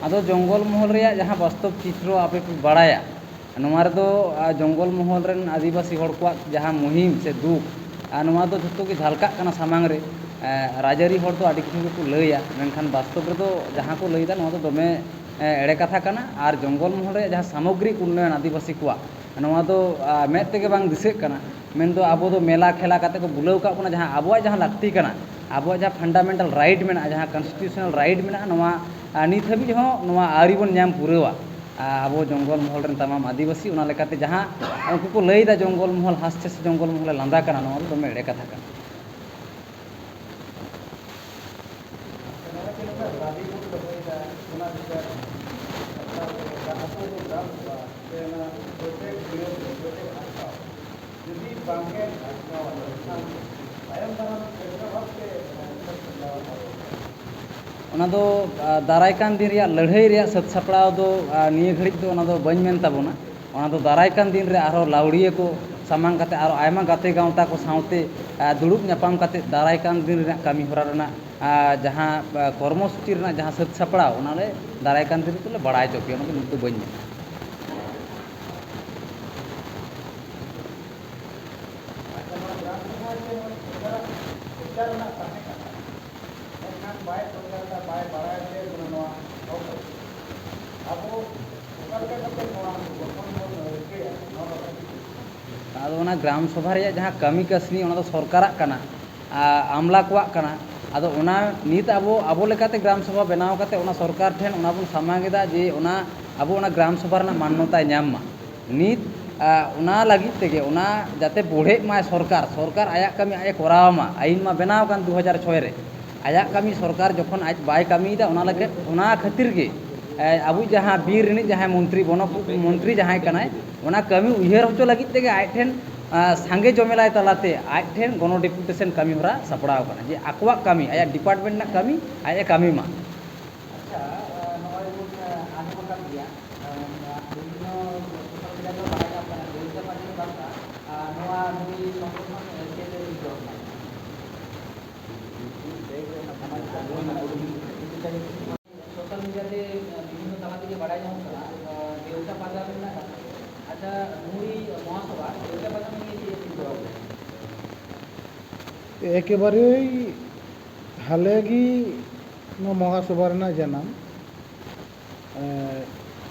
ᱟᱫᱚ ᱡᱚᱝᱜᱚᱞ ᱢᱚᱦᱚᱞ ᱨᱮᱭᱟᱜ ᱡᱟᱦᱟᱸ ᱵᱟᱥᱛᱚᱵ ᱪᱤᱛᱨᱚ ᱟᱯᱮ ᱯᱮ ᱵᱟᱲᱟᱭᱟ, ᱱᱚᱣᱟ ᱨᱮᱫᱚ, ᱟ, ᱡᱚᱝᱜᱚᱞ ᱢᱚᱦᱚᱞ ᱨᱮᱱ ᱟᱹᱫᱤᱵᱟᱹᱥᱤ ᱦᱚᱲ ᱠᱚᱣᱟᱜ ᱡᱟᱦᱟᱸ ᱢᱩᱦᱤᱢ ᱥᱮ ᱫᱩᱠ, ᱟ, ᱱᱚᱣᱟ ᱫᱚ ᱡᱷᱚᱛᱚ ᱜᱮ ᱡᱷᱟᱞᱠᱟᱜ ᱠᱟᱱᱟ ᱥᱟᱢᱟᱝ ᱨᱮ᱾ ᱮ, ᱨᱟᱡᱽᱟᱹᱨᱤ ᱦᱚᱲ ᱫᱚ ᱟᱹᱰᱤ ᱠᱤᱪᱷᱩ ᱜᱮᱠᱚ ᱞᱟᱹᱭᱟ, ᱢᱮᱱᱠᱷᱟᱱ ᱵᱟᱥᱛᱚᱵ ᱨᱮᱫᱚ ᱡᱟᱦᱟᱸ ᱠᱚ ᱞᱟᱹᱭᱫᱟ, ᱱᱚᱣᱟ ᱫᱚ ᱫᱚᱢᱮ, ᱮ, ᱮᱲᱮ ᱠᱟᱛᱷᱟ ᱠᱟᱱᱟ᱾ ᱟᱨ ᱡᱚᱝᱜᱚᱞ ᱢᱚᱦᱚᱞ ᱨᱮᱭᱟᱜ ᱡᱟᱦᱟᱸ ᱥᱟᱢᱚᱜᱽᱨᱤᱠ ᱩᱱᱱᱚᱭᱚᱱ ᱟᱹᱫᱤᱵᱟᱹᱥᱤ ᱠᱚᱣᱟᱜ, ᱱᱚᱣᱟ ᱫᱚ, ᱟ, ᱢᱮᱫ ᱛᱮᱜᱮ ᱵᱟᱝ ᱫᱤᱥᱟᱹᱜ ᱠᱟᱱᱟ᱾ ᱢᱮᱱᱫᱚ ᱟᱵᱚ ᱫᱚ ᱢᱮᱞᱟ ᱠᱷᱮᱞᱟ ᱠᱟᱛᱮ ᱠᱚ ᱵᱩᱞᱟᱹᱣ ᱠᱟᱜ ᱵᱚᱱᱟ, ᱡᱟᱦᱟᱸ ᱟᱵᱚᱣᱟᱜ ᱡᱟᱦᱟᱸ ᱞᱟᱹᱠᱛᱤ ᱠᱟᱱᱟ, ᱟᱵᱚᱣᱟᱜ ᱡᱟᱦᱟᱸ ᱯᱷᱟᱱᱰᱟᱢᱮᱱᱴᱟᱞ ᱨᱟᱭᱤᱴ ᱢᱮᱱᱟᱜᱼᱟ, ᱡᱟᱦᱟᱸ ᱠᱚᱱᱥᱴᱤᱴᱤᱭᱩᱥᱚᱱᱟᱞ ᱨᱟᱭᱤᱴ ᱢᱮᱱᱟᱜᱼᱟ, ᱱᱚᱣᱟ, ᱟ, ᱱᱤᱛ ᱦᱟᱹᱵᱤᱡ ᱦᱚᱸ ᱱᱚᱣᱟ ᱟᱹᱣᱨᱤ ᱵᱚᱱ ᱧᱟᱢ ᱯᱩᱨᱟᱹᱣᱟ᱾ ᱟ, ᱟᱵᱚ ᱡᱚᱝᱜᱚᱞ ᱢᱚᱦᱚᱞ ᱨᱮᱱ ᱛᱟᱢᱟᱢ ᱟᱹᱫᱤᱵᱟᱹᱥᱤ, ᱚᱱᱟ ᱞᱮᱠᱟᱛᱮ ᱡᱟᱦᱟᱸ ᱩᱱᱠᱩ ᱠᱚ ᱞᱟᱹᱭᱫᱟ ᱡᱚᱝᱜᱚᱞ ᱢᱚᱦᱚᱞ ᱦᱟᱸᱥ ᱪᱮ ᱥᱮ ᱡᱚᱝᱜᱚᱞ ᱢᱚᱦᱚᱞᱮ ᱞᱟᱸᱫᱟ ᱠᱟᱱᱟ, ᱱᱚᱣᱟ ᱫᱚ ᱫᱚᱢᱮ ᱮᱲᱮ ᱠᱟᱛᱷᱟ ᱠᱟᱱᱟ᱾ ᱡᱩᱫᱤ ᱵᱟᱝ ᱜᱮ ᱟᱴᱠᱟᱣᱟ, ᱮᱱᱠᱷᱟᱱ ᱛᱟᱭᱚᱢ ᱫᱟᱨᱟᱢ ᱪᱮᱫ ᱞᱮᱠᱟ ᱵᱷᱟᱵᱽ ᱛᱮ, ᱮ, ᱥᱟᱹᱛ ᱥᱟᱯᱲᱟᱣ ᱦᱩᱭᱩᱜᱼᱟ? ᱚᱱᱟ ᱫᱚ, ᱟ, ᱫᱟᱨᱟᱭ ᱠᱟᱱ ᱫᱤᱱ ᱨᱮᱭᱟᱜ ᱞᱟᱹᱲᱦᱟᱹᱭ ᱨᱮᱭᱟᱜ ᱥᱟᱹᱛ ᱥᱟᱯᱲᱟᱣ ᱫᱚ, ᱟ, ᱱᱤᱭᱟᱹ ᱜᱷᱟᱹᱲᱤᱡ ᱫᱚ ᱚᱱᱟ ᱫᱚ ᱵᱟᱹᱧ ᱢᱮᱱ ᱛᱟᱵᱚᱱᱟ᱾ ᱚᱱᱟ ᱫᱚ ᱫᱟᱨᱟᱭ ᱠᱟᱱ ᱫᱤᱱ ᱨᱮ ᱟᱨᱦᱚᱸ ᱞᱟᱹᱣᱲᱤᱭᱟᱹ ᱠᱚ ᱥᱟᱢᱟᱝ ᱠᱟᱛᱮ, ᱟᱨᱚ ᱟᱭᱢᱟ ᱜᱟᱛᱮ ᱜᱟᱶᱛᱟ ᱠᱚ ᱥᱟᱶᱛᱮ, ᱟ, ᱫᱩᱲᱩᱵ ᱧᱟᱯᱟᱢ ᱠᱟᱛᱮ ᱫᱟᱨᱟᱭ ᱠᱟᱱ ᱫᱤᱱ ᱨᱮᱱᱟᱜ ᱠᱟᱹᱢᱤ ᱦᱚᱨᱟ ᱨᱮᱱᱟᱜ, ᱟ, ᱡᱟᱦᱟᱸ, ᱟ, ᱠᱚᱨᱢᱚ ᱥᱩᱪᱤ ᱨᱮᱱᱟᱜ ᱡᱟᱦᱟᱸ ᱥᱟᱹᱛ ᱥᱟᱯᱲᱟᱣ, ᱚᱱᱟ ᱞᱮ ᱫᱟᱨᱟᱭ ᱠᱟᱱ ᱫᱤᱱ ᱨᱮᱫᱚ ᱞᱮ ᱵᱟᱲᱟᱭ ᱦᱚᱪᱚ ᱯᱮᱭᱟ, ᱚᱱᱟ ᱫᱚ ᱱᱤᱛ ᱫᱚ ᱵᱟᱹᱧ ᱢᱮᱱᱟ᱾ ᱟᱪᱪᱷᱟ, ᱱᱚᱣᱟ ᱜᱨᱟᱢ ᱥᱚᱵᱷᱟ ᱡᱮ ᱱᱚᱜᱼᱚᱭ ᱥᱚᱨᱠᱟᱨᱟᱜ ᱥᱚᱨᱠᱟᱨ ᱨᱮᱱᱟᱜ ᱛᱟᱦᱮᱸ ᱠᱟᱱᱟ, ᱢᱮᱱᱠᱷᱟᱱ ᱵᱟᱭ ᱥᱚᱨᱠᱟᱨ ᱮᱫᱟ, ᱵᱟᱭ ᱵᱟᱲᱟᱭ ᱛᱮ ᱱᱚᱣᱟ ᱦᱚᱠ ᱟᱹᱭᱫᱟᱹᱨ᱾ ᱟᱵᱚ ᱚᱠᱟ ᱞᱮᱠᱟ ᱠᱟᱛᱮ ᱱᱚᱣᱟ ᱜᱚᱴᱷᱚᱱ ᱵᱚᱱ ᱨᱤᱠᱟᱹᱭᱟ, ᱱᱚᱣᱟ ᱵᱟᱵᱚᱫ ᱛᱮ? ᱟᱫᱚ ᱚᱱᱟ ᱜᱨᱟᱢ ᱥᱚᱵᱷᱟ ᱨᱮᱭᱟᱜ ᱡᱟᱦᱟᱸ ᱠᱟᱹᱢᱤ ᱠᱟᱹᱥᱱᱤ, ᱚᱱᱟ ᱫᱚ ᱥᱚᱨᱠᱟᱨᱟᱜ ᱠᱟᱱᱟ, ᱟ-, ᱟᱢᱞᱟ ᱠᱚᱣᱟᱜ ᱠᱟᱱᱟ᱾ ᱟᱫᱚ ᱚᱱᱟ ᱱᱤᱛ ᱟᱵᱚ, ᱟᱵᱚ ᱞᱮᱠᱟᱛᱮ ᱜᱨᱟᱢ ᱥᱚᱵᱷᱟ ᱵᱮᱱᱟᱣ ᱠᱟᱛᱮ ᱚᱱᱟ ᱥᱚᱨᱠᱟᱨ ᱴᱷᱮᱱ ᱚᱱᱟ ᱵᱚᱱ ᱥᱟᱢᱟᱝ ᱮᱫᱟ ᱡᱮ ᱚᱱᱟ ᱟᱵᱚ ᱚᱱᱟ ᱜᱨᱟᱢ ᱥᱚᱵᱷᱟ ᱨᱮᱱᱟᱜ ᱢᱟᱱᱱᱚᱛᱟᱭ ᱧᱟᱢ ᱢᱟ᱾ ᱱᱤᱛ ᱟᱸ, ᱚᱱᱟ ᱞᱟᱹᱜᱤᱫ ᱛᱮᱜᱮ, ᱚᱱᱟ ᱡᱟᱛᱮ ᱵᱚᱲᱦᱮᱜ ᱢᱟᱭ ᱥᱚᱨᱠᱟᱨ, ᱥᱚᱨᱠᱟᱨ ᱟᱭᱟᱜ ᱠᱟᱹᱢᱤ ᱟᱡ ᱮ ᱠᱚᱨᱟᱣ ᱢᱟ᱾ ᱟᱹᱭᱤᱱ ᱢᱟ ᱵᱮᱱᱟᱣ ᱟᱠᱟᱱ ᱫᱩ ᱦᱟᱡᱟᱨ ᱪᱷᱚᱭ ᱨᱮ᱾ ᱟᱭᱟᱜ ᱠᱟᱹᱢᱤ ᱥᱚᱨᱠᱟᱨ ᱡᱚᱠᱷᱚᱱ ᱟᱡ ᱵᱟᱭ ᱠᱟᱹᱢᱤᱭᱮᱫᱟ, ᱚᱱᱟ ᱞᱟᱹᱜᱤᱫ, ᱚᱱᱟ ᱠᱷᱟᱹᱛᱤᱨ ᱜᱮ, ᱮ, ᱟᱵᱚ ᱡᱟᱦᱟᱸ ᱵᱤᱨ ᱨᱤᱱᱤᱡ ᱡᱟᱦᱟᱸᱭ ᱢᱚᱱᱛᱨᱤ, ᱵᱚᱱᱚ ᱢᱚᱱᱛᱨᱤ ᱡᱟᱦᱟᱸᱭ ᱠᱟᱱᱟᱭ, ᱚᱱᱟ ᱠᱟᱹᱢᱤ ᱩᱭᱦᱟᱹᱨ ᱦᱚᱪᱚ ᱞᱟᱹᱜᱤᱫ ᱛᱮᱜᱮ ᱟᱡ ᱴᱷᱮᱱ, ᱟᱸ, ᱥᱟᱸᱜᱮ ᱡᱚᱢᱮᱞᱟᱭ ᱛᱟᱞᱟᱛᱮ ᱟᱡ ᱴᱷᱮᱱ ᱜᱚᱱᱚ ᱰᱮᱯᱩᱴᱮᱥᱚᱱ ᱠᱟᱹᱢᱤ ᱦᱚᱨᱟ ᱥᱟᱯᱲᱟᱣ ᱟᱠᱟᱱᱟ, ᱡᱮ ᱟᱠᱚᱣᱟᱜ ᱠᱟᱹᱢᱤ, ᱟᱭᱟᱜ ᱰᱤᱯᱟᱨᱴᱢᱮᱱᱴ ᱨᱮᱱᱟᱜ ᱠᱟᱹᱢᱤ ᱟᱡ ᱮ ᱠᱟᱹᱢᱤ ᱢᱟ᱾ ᱟᱪᱪᱷᱟ, ᱟᱸ, ᱱᱚᱜᱼᱚᱭ ᱵᱚᱱ, ᱟᱸ, ᱟᱸᱡᱚᱢ ᱟᱠᱟᱫ ᱜᱮᱭᱟ, ᱟᱸ, ᱵᱤᱵᱷᱤᱱᱱᱚ ᱥᱳᱥᱟᱞ ᱢᱤᱰᱤᱭᱟ ᱨᱮ ᱵᱟᱲᱟᱭ ᱧᱟᱢ ᱠᱟᱱᱟ, ᱫᱮᱣᱪᱟ ᱯᱟᱪᱟᱢᱤ ᱵᱟᱨᱛᱟ, ᱟᱸ, ᱱᱚᱣᱟ ᱱᱩᱭ ᱥᱚᱝᱜᱚᱴᱷᱚᱱ, ᱟᱸ, ᱪᱮᱫ ᱮ ᱪᱤᱱᱛᱟᱹ ᱵᱷᱟᱵᱽᱱᱟᱭᱟ? ᱥᱳᱥᱟᱞ ᱢᱤᱰᱤᱭᱟ ᱛᱮ, ᱟᱸ, ᱵᱤᱵᱷᱤᱱᱱᱚ ᱛᱟᱞᱟ ᱛᱮᱜᱮ ᱵᱟᱲᱟᱭ ᱧᱟᱢᱚᱜ ᱠᱟᱱᱟ, ᱟᱸ, ᱫᱮᱣᱪᱟ ᱯᱟᱪᱟᱢᱤ ᱨᱮᱱᱟᱜ ᱠᱟᱛᱷᱟ᱾ ᱟᱪᱪᱷᱟ, ᱱᱩᱭ ᱢᱚᱦᱟᱥᱚᱵᱷᱟ ᱫᱮᱣᱪᱟ ᱯᱟᱪᱟᱢᱤ ᱱᱤᱭᱮ ᱪᱮᱫ ᱮ ᱪᱤᱱᱛᱟᱹ ᱵᱷᱟᱵᱽᱱᱟᱭᱟ? ᱮᱠᱮᱵᱟᱨᱮ ᱦᱟᱞᱮ ᱜᱮ ᱱᱚᱣᱟ ᱢᱚᱦᱟᱥᱚᱵᱷᱟ ᱨᱮᱱᱟᱜ ᱡᱟᱱᱟᱢ᱾ ᱮᱸ,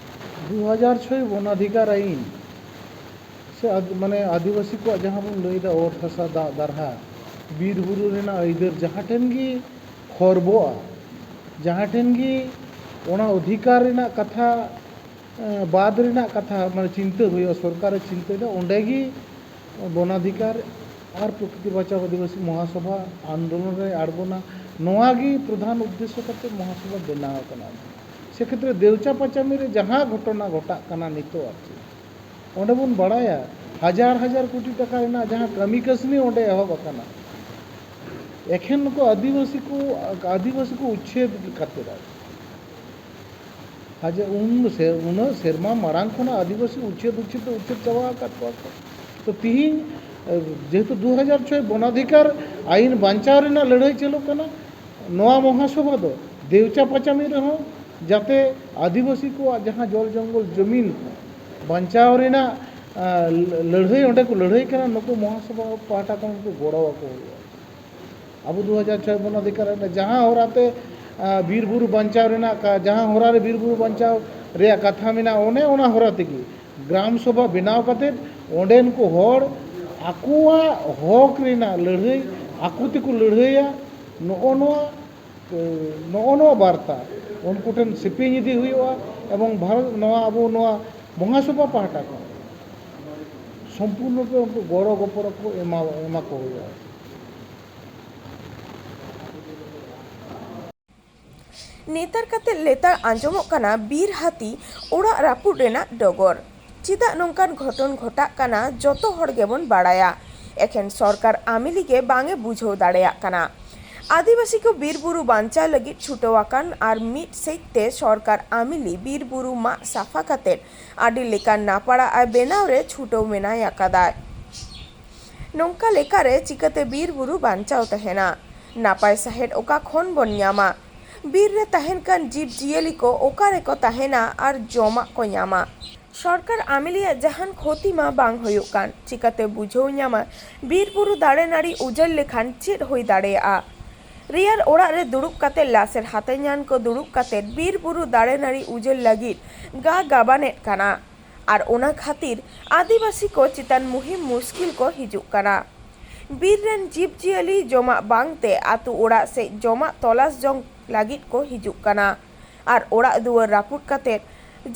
ᱫᱩ ᱦᱟᱡᱟᱨ ᱪᱷᱚᱭ ᱵᱚᱱ ᱚᱫᱷᱤᱠᱟᱨ ᱟᱹᱭᱤᱱ ᱥᱮ ᱟᱫ-, ᱢᱟᱱᱮ ᱟᱹᱫᱤᱵᱟᱹᱥᱤ ᱠᱚᱣᱟᱜ ᱡᱟᱦᱟᱸ ᱵᱚᱱ ᱞᱟᱹᱭᱫᱟ ᱚᱛ ᱦᱟᱥᱟ ᱫᱟᱜ ᱫᱟᱨᱦᱟ ᱵᱤᱨ ᱵᱩᱨᱩ ᱨᱮᱱᱟᱜ ᱟᱹᱭᱫᱟᱹᱨ ᱡᱟᱦᱟᱸ ᱴᱷᱮᱱ ᱜᱮ ᱠᱷᱚᱨᱵᱚᱜᱼᱟ, ᱡᱟᱦᱟᱸ ᱴᱷᱮᱱ ᱜᱮ ᱚᱱᱟ ᱚᱫᱷᱤᱠᱟᱨ ᱨᱮᱱᱟᱜ ᱠᱟᱛᱷᱟ, ᱮᱸ, ᱵᱟᱫ ᱨᱮᱱᱟᱜ ᱠᱟᱛᱷᱟ ᱢᱟᱱᱮ ᱪᱤᱱᱛᱟᱹ ᱦᱩᱭᱩᱜᱼᱟ, ᱥᱚᱨᱠᱟᱨᱮ ᱪᱤᱱᱛᱟᱹᱭᱮᱫᱟ, ᱚᱸᱰᱮ ᱜᱮ ᱵᱚᱱᱟᱫᱷᱤᱠᱟᱨ ᱟᱨ ᱯᱨᱚᱠᱨᱤᱛᱤ ᱵᱟᱧᱪᱟᱣ ᱟᱹᱫᱤᱵᱟᱹᱥᱤ ᱢᱚᱦᱟᱥᱚᱵᱷᱟ ᱟᱱᱫᱳᱞᱚᱱ ᱨᱮ ᱟᱬᱜᱚᱱᱟ᱾ ᱱᱚᱣᱟ ᱜᱮ ᱯᱨᱚᱫᱷᱟᱱ ᱩᱫᱽᱫᱮᱥᱥᱚ ᱠᱟᱛᱮ ᱢᱚᱦᱟᱥᱚᱵᱷᱟ ᱵᱮᱱᱟᱣ ᱟᱠᱟᱱᱟ᱾ ᱥᱮᱠᱷᱮᱛᱨᱮ ᱫᱮᱣᱪᱟ ᱯᱟᱪᱟᱢᱤ ᱨᱮ ᱡᱟᱦᱟᱸ ᱜᱷᱚᱴᱚᱱᱟ ᱜᱷᱚᱴᱟᱜ ᱠᱟᱱᱟ ᱱᱤᱛᱚᱜ, ᱟᱨ ᱪᱮᱫ, ᱚᱸᱰᱮ ᱵᱚᱱ ᱵᱟᱲᱟᱭᱟ ᱦᱟᱡᱟᱨ ᱦᱟᱡᱟᱨ ᱠᱳᱴᱤ ᱴᱟᱠᱟ ᱨᱮᱱᱟᱜ ᱡᱟᱦᱟᱸ ᱠᱟᱹᱢᱤ ᱠᱟᱹᱥᱱᱤ ᱚᱸᱰᱮ ᱮᱦᱚᱵ ᱟᱠᱟᱱᱟ, ᱮᱠᱷᱮᱱ ᱱᱩᱠᱩ ᱟᱹᱫᱤᱵᱟᱹᱥᱤ ᱠᱚ, ᱟᱹᱫᱤᱵᱟᱹᱥᱤ ᱠᱚ ᱩᱪᱪᱷᱮᱫ ᱠᱷᱟᱹᱛᱤᱨ᱾ ᱟᱨ ᱪᱮᱫ, ᱦᱟᱡᱟᱨ, ᱩᱱ ᱥᱮ-, ᱩᱱᱟᱹᱜ ᱥᱮᱨᱢᱟ ᱢᱟᱲᱟᱝ ᱠᱷᱚᱱᱟᱜ ᱟᱹᱫᱤᱵᱟᱹᱥᱤ ᱩᱪᱪᱷᱮᱫ, ᱩᱪᱪᱷᱮᱫ ᱫᱚ ᱩᱪᱪᱷᱮᱫ ᱪᱟᱵᱟ ᱟᱠᱟᱫ ᱠᱚᱣᱟ ᱠᱚ᱾ ᱛᱚ ᱛᱤᱦᱤᱧ, ᱮ, ᱡᱮᱦᱮᱛᱩ ᱫᱩ ᱦᱟᱡᱟᱨ ᱪᱷᱚᱭ ᱵᱚᱱᱟᱫᱷᱤᱠᱟᱨ ᱟᱹᱭᱤᱱ ᱵᱟᱧᱪᱟᱣ ᱨᱮᱱᱟᱜ ᱞᱟᱹᱲᱦᱟᱹᱭ ᱪᱟᱹᱞᱩᱜ ᱠᱟᱱᱟ, ᱱᱚᱣᱟ ᱢᱚᱦᱟᱥᱚᱵᱷᱟ ᱫᱚ ᱫᱮᱣᱪᱟ ᱯᱟᱪᱟᱢᱤ ᱨᱮᱦᱚᱸ ᱡᱟᱛᱮ ᱟᱹᱫᱤᱵᱟᱹᱥᱤ ᱠᱚᱣᱟᱜ ᱡᱟᱦᱟᱸ ᱡᱚᱞ ᱡᱚᱝᱜᱚᱞ ᱡᱚᱢᱤᱱ ᱵᱟᱧᱪᱟᱣ ᱨᱮᱱᱟᱜ, ᱟ, ᱞᱟᱹᱲᱦᱟᱹᱭ ᱚᱸᱰᱮ ᱠᱚ ᱞᱟᱹᱲᱦᱟᱹᱭ ᱠᱟᱱᱟ, ᱱᱩᱠᱩ ᱢᱚᱦᱟᱥᱚᱵᱷᱟ ᱯᱟᱦᱴᱟ ᱠᱷᱚᱱ ᱠᱚ ᱜᱚᱲᱚ ᱟᱠᱚ ᱦᱩᱭᱩᱜᱼᱟ᱾ ᱟᱵᱚ ᱫᱩ ᱦᱟᱡᱟᱨ ᱪᱷᱚᱭ ᱵᱚᱱ ᱚᱫᱷᱤᱠᱟᱨ ᱨᱮ ᱡᱟᱦᱟᱸ ᱦᱚᱨᱟᱛᱮ, ᱟᱸ, ᱵᱤᱨ ᱵᱩᱨᱩ ᱵᱟᱧᱪᱟᱣ ᱨᱮᱱᱟᱜ ᱠᱟ-, ᱡᱟᱦᱟᱸ ᱦᱚᱨᱟ ᱨᱮ ᱵᱤᱨ ᱵᱩᱨᱩ ᱵᱟᱧᱪᱟᱣ ᱨᱮᱭᱟᱜ ᱠᱟᱛᱷᱟ ᱢᱮᱱᱟᱜᱼᱟ, ᱚᱱᱮ ᱚᱱᱟ ᱦᱚᱨᱟ ᱛᱮᱜᱮ ᱜᱨᱟᱢ ᱥᱚᱵᱷᱟ ᱵᱮᱱᱟᱣ ᱠᱟᱛᱮ ᱚᱸᱰᱮᱱ ᱠᱚ ᱦᱚᱲ ᱟᱠᱚᱣᱟᱜ ᱦᱚᱠ ᱨᱮᱱᱟᱜ ᱞᱟᱹᱲᱦᱟᱹᱭ ᱟᱠᱚ ᱛᱮᱠᱚ ᱞᱟᱹᱲᱦᱟᱹᱭᱟ᱾ ᱱᱚᱜᱼᱚ ᱱᱚᱣᱟ, ᱮ, ᱱᱚᱜᱼᱚ ᱱᱚᱣᱟ ᱵᱟᱨᱛᱟ ᱩᱱᱠᱩ ᱴᱷᱮᱱ ᱥᱮᱯᱮᱧ ᱤᱫᱤ ᱦᱩᱭᱩᱜᱼᱟ᱾ ᱮᱵᱚᱝ ᱵᱷᱟᱨᱚᱛ, ᱱᱚᱣᱟ ᱟᱵᱚ ᱱᱚᱣᱟ ᱵᱚᱸᱜᱟ ᱥᱚᱵᱷᱟ ᱯᱟᱦᱴᱟ ᱠᱷᱚᱱ ᱥᱚᱢᱯᱩᱨᱱᱚ ᱜᱮ ᱩᱱᱠᱩ ᱜᱚᱲᱚ ᱜᱚᱯᱚᱲᱚ ᱠᱚ ᱮᱢᱟ, ᱮᱢᱟ ᱠᱚ ᱦᱩᱭᱩᱜᱼᱟ᱾ ᱱᱮᱛᱟᱨ ᱠᱟᱛᱮ ᱞᱮᱛᱟᱲ ᱟᱸᱡᱚᱢᱚᱜ ᱠᱟᱱᱟ ᱵᱤᱨ ᱦᱟᱹᱛᱤ ᱚᱲᱟᱜ ᱨᱟᱹᱯᱩᱫ ᱨᱮᱱᱟᱜ ᱰᱚᱜᱚᱨ᱾ ᱪᱮᱫᱟᱜ ᱱᱚᱝᱠᱟᱱ ᱜᱷᱚᱴᱚᱱ ᱜᱷᱚᱴᱟᱜ ᱠᱟᱱᱟ, ᱡᱚᱛᱚ ᱦᱚᱲ ᱜᱮᱵᱚᱱ ᱵᱟᱲᱟᱭᱟ᱾ ᱮᱠᱷᱮᱱ ᱥᱚᱨᱠᱟᱨ ᱟᱢᱤᱞᱤ ᱜᱮ ᱵᱟᱝ ᱮ ᱵᱩᱡᱷᱟᱹᱣ ᱫᱟᱲᱮᱭᱟᱜ ᱠᱟᱱᱟ᱾ ᱟᱹᱫᱤᱵᱟᱹᱥᱤ ᱠᱚ ᱵᱤᱨ ᱵᱩᱨᱩ ᱵᱟᱧᱪᱟᱣ ᱞᱟᱹᱜᱤᱫ ᱪᱷᱩᱴᱟᱹᱣ ᱟᱠᱟᱱ ᱟᱨ ᱢᱤᱫ ᱥᱮᱫ ᱛᱮ ᱥᱚᱨᱠᱟᱨ ᱟᱢᱤᱞᱤ ᱵᱤᱨ ᱵᱩᱨᱩ ᱢᱟᱜ ᱥᱟᱯᱷᱟ ᱠᱟᱛᱮ ᱟᱹᱰᱤ ᱞᱮᱠᱟᱱ ᱱᱟᱯᱟᱲᱟᱜ ᱟᱭ ᱵᱮᱱᱟᱣ ᱨᱮ ᱪᱷᱩᱴᱟᱹᱣ ᱢᱮᱱᱟᱭ ᱟᱠᱟᱫᱟᱭ᱾ ᱱᱚᱝᱠᱟ ᱞᱮᱠᱟᱨᱮ ᱪᱤᱠᱟᱹᱛᱮ ᱵᱤᱨ ᱵᱩᱨᱩ ᱵᱟᱧᱪᱟᱣ ᱛᱟᱦᱮᱱᱟ? ᱱᱟᱯᱟᱭ ᱥᱟᱦᱮᱫ ᱚᱠᱟ ᱠᱷᱚᱱ ᱵᱚᱱ ᱧᱟᱢᱟ? ᱵᱤᱨ ᱨᱮ ᱛᱟᱦᱮᱱ ᱠᱟᱱ ᱡᱤᱵᱽ ᱡᱤᱭᱟᱹᱞᱤ ᱠᱚ ᱚᱠᱟ ᱨᱮᱠᱚ ᱛᱟᱦᱮᱱᱟ ᱟᱨ ᱡᱚᱢᱟᱜ ᱠᱚ ᱧᱟᱢᱟ? ᱥᱚᱨᱠᱟᱨ ᱟᱢᱤᱞᱤᱭᱟᱜ ᱡᱟᱦᱟᱱ ᱠᱷᱚᱛᱤ ᱢᱟ ᱵᱟᱝ ᱦᱩᱭᱩᱜ ᱠᱟᱱ, ᱪᱤᱠᱟᱹᱛᱮ ᱵᱩᱡᱷᱟᱹᱣ ᱧᱟᱢᱟ ᱵᱤᱨ ᱵᱩᱨᱩ ᱫᱟᱨᱮ ᱱᱟᱹᱲᱤ ᱩᱡᱟᱹᱲ ᱞᱮᱠᱷᱟᱱ ᱪᱮᱫ ᱦᱩᱭ ᱫᱟᱲᱮᱭᱟᱜᱼᱟ? ᱨᱮᱭᱟᱲ ᱚᱲᱟᱜ ᱨᱮ ᱫᱩᱲᱩᱵ ᱠᱟᱛᱮ ᱞᱟᱥᱮᱨ ᱦᱟᱛᱟᱧᱟᱱ ᱠᱚ ᱫᱩᱲᱩᱵ ᱠᱟᱛᱮ ᱵᱤᱨ ᱵᱩᱨᱩ ᱫᱟᱨᱮ ᱱᱟᱹᱲᱤ ᱩᱡᱟᱹᱲ ᱞᱟᱹᱜᱤᱫ ᱜᱟ ᱜᱟᱵᱟᱱᱮᱫ ᱠᱟᱱᱟ᱾ ᱟᱨ ᱚᱱᱟ ᱠᱷᱟᱹᱛᱤᱨ ᱟᱹᱫᱤᱵᱟᱹᱥᱤ ᱠᱚ ᱪᱮᱛᱟᱱ ᱢᱩᱦᱤᱢ ᱢᱩᱥᱠᱤᱞ ᱠᱚ ᱦᱤᱡᱩᱜ ᱠᱟᱱᱟ᱾ ᱵᱤᱨ ᱨᱮᱱ ᱡᱤᱵᱽ ᱡᱤᱭᱟᱹᱞᱤ ᱡᱚᱢᱟᱜ ᱵᱟᱝᱛᱮ ᱟᱹᱛᱩ ᱚᱲᱟᱜ ᱥᱮᱫ ᱡᱚᱢᱟᱜ ᱛᱚᱞᱟᱥ ᱡᱚᱝ ᱞᱟᱹᱜᱤᱫ ᱠᱚ ᱦᱤᱡᱩᱜ ᱠᱟᱱᱟ᱾ ᱟᱨ ᱚᱲᱟᱜ ᱫᱩᱣᱟᱹᱨ ᱨᱟᱹᱯᱩᱫ ᱠᱟᱛᱮ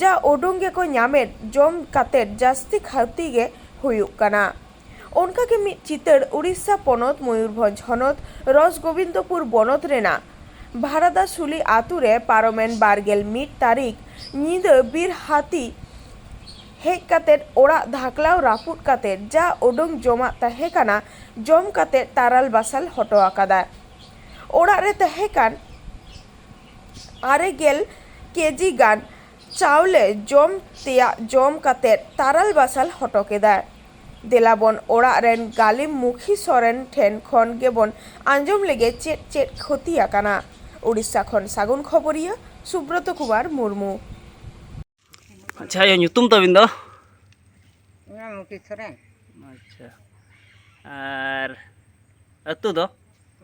ᱡᱟ ᱩᱰᱩᱝ ᱜᱮᱠᱚ ᱧᱟᱢᱮᱫ, ᱡᱚᱢ ᱠᱟᱛᱮ ᱡᱟᱹᱥᱛᱤ ᱠᱷᱟᱹᱛᱤ ᱜᱮ ᱦᱩᱭᱩᱜ ᱠᱟᱱᱟ᱾ ᱚᱱᱠᱟᱜᱮ ᱢᱤᱫ ᱪᱤᱛᱟᱹᱨ ᱩᱲᱤᱥᱥᱟ ᱯᱚᱱᱚᱛ ᱢᱚᱭᱩᱨᱵᱷᱚᱸᱡᱽ ᱦᱚᱱᱚᱛ ᱨᱚᱥᱜᱳᱵᱤᱱᱫᱚᱯᱩᱨ ᱵᱚᱱᱚᱛ ᱨᱮᱱᱟᱜ ᱵᱷᱟᱨᱟᱫᱟᱥᱩᱞᱤ ᱟᱛᱳ ᱨᱮ ᱯᱟᱨᱚᱢᱮᱱ ᱵᱟᱨᱜᱮᱞ ᱢᱤᱫ ᱛᱟᱹᱨᱤᱠᱷ ᱧᱤᱫᱟᱹ ᱵᱤᱨ ᱦᱟᱹᱛᱤ ᱦᱮᱡ ᱠᱟᱛᱮ ᱚᱲᱟᱜ ᱫᱷᱟᱠᱞᱟᱣ ᱨᱟᱹᱯᱩᱫ ᱠᱟᱛᱮ ᱡᱟ ᱩᱰᱩᱝ ᱡᱚᱢᱟᱜ ᱛᱟᱦᱮᱸ ᱠᱟᱱᱟ, ᱡᱚᱢ ᱠᱟᱛᱮ ᱛᱟᱨᱟᱞ ᱵᱟᱥᱟᱞ ᱦᱚᱴᱚ ᱟᱠᱟᱫᱟᱭ᱾ ᱚᱲᱟᱜ ᱨᱮ ᱛᱟᱦᱮᱸ ᱠᱟᱱ ᱟᱨᱮ ᱜᱮᱞ ᱠᱮᱡᱤ ᱜᱟᱱ ᱪᱟᱣᱞᱮ ᱡᱚᱢ ᱛᱮᱭᱟᱜ ᱡᱚᱢ ᱠᱟᱛᱮ ᱛᱟᱨᱟᱞ ᱵᱟᱥᱟᱞ ᱦᱚᱴᱚ ᱠᱮᱫᱟᱭ᱾ ᱫᱮᱞᱟᱵᱚᱱ ᱚᱲᱟᱜ ᱨᱮᱱ ᱜᱟᱹᱞᱤᱢ ᱢᱩᱠᱷᱤ ᱥᱚᱨᱮᱱ ᱴᱷᱮᱱ ᱠᱷᱚᱱ ᱜᱮᱵᱚᱱ ᱟᱸᱡᱚᱢ ᱞᱮᱜᱮ ᱪᱮᱫ ᱪᱮᱫ ᱠᱷᱚᱛᱤ ᱟᱠᱟᱱᱟ᱾ ᱳᱰᱤᱥᱟ ᱠᱷᱚᱱ ᱥᱟᱹᱜᱩᱱ ᱠᱷᱚᱵᱚᱨᱤᱭᱟᱹ ᱥᱩᱵᱨᱚᱛᱚ ᱠᱩᱢᱟᱨ ᱢᱩᱨᱢᱩ᱾ ᱟᱪᱪᱷᱟ, ᱟᱭᱳ, ᱧᱩᱛᱩᱢ ᱛᱟᱵᱤᱱ ᱫᱚ? ᱤᱧᱟᱹᱜ ᱢᱩᱠᱤ ᱥᱚᱨᱮᱱ᱾ ᱟᱪᱪᱷᱟ, ᱟᱨ ᱟᱹᱛᱩ ᱫᱚ?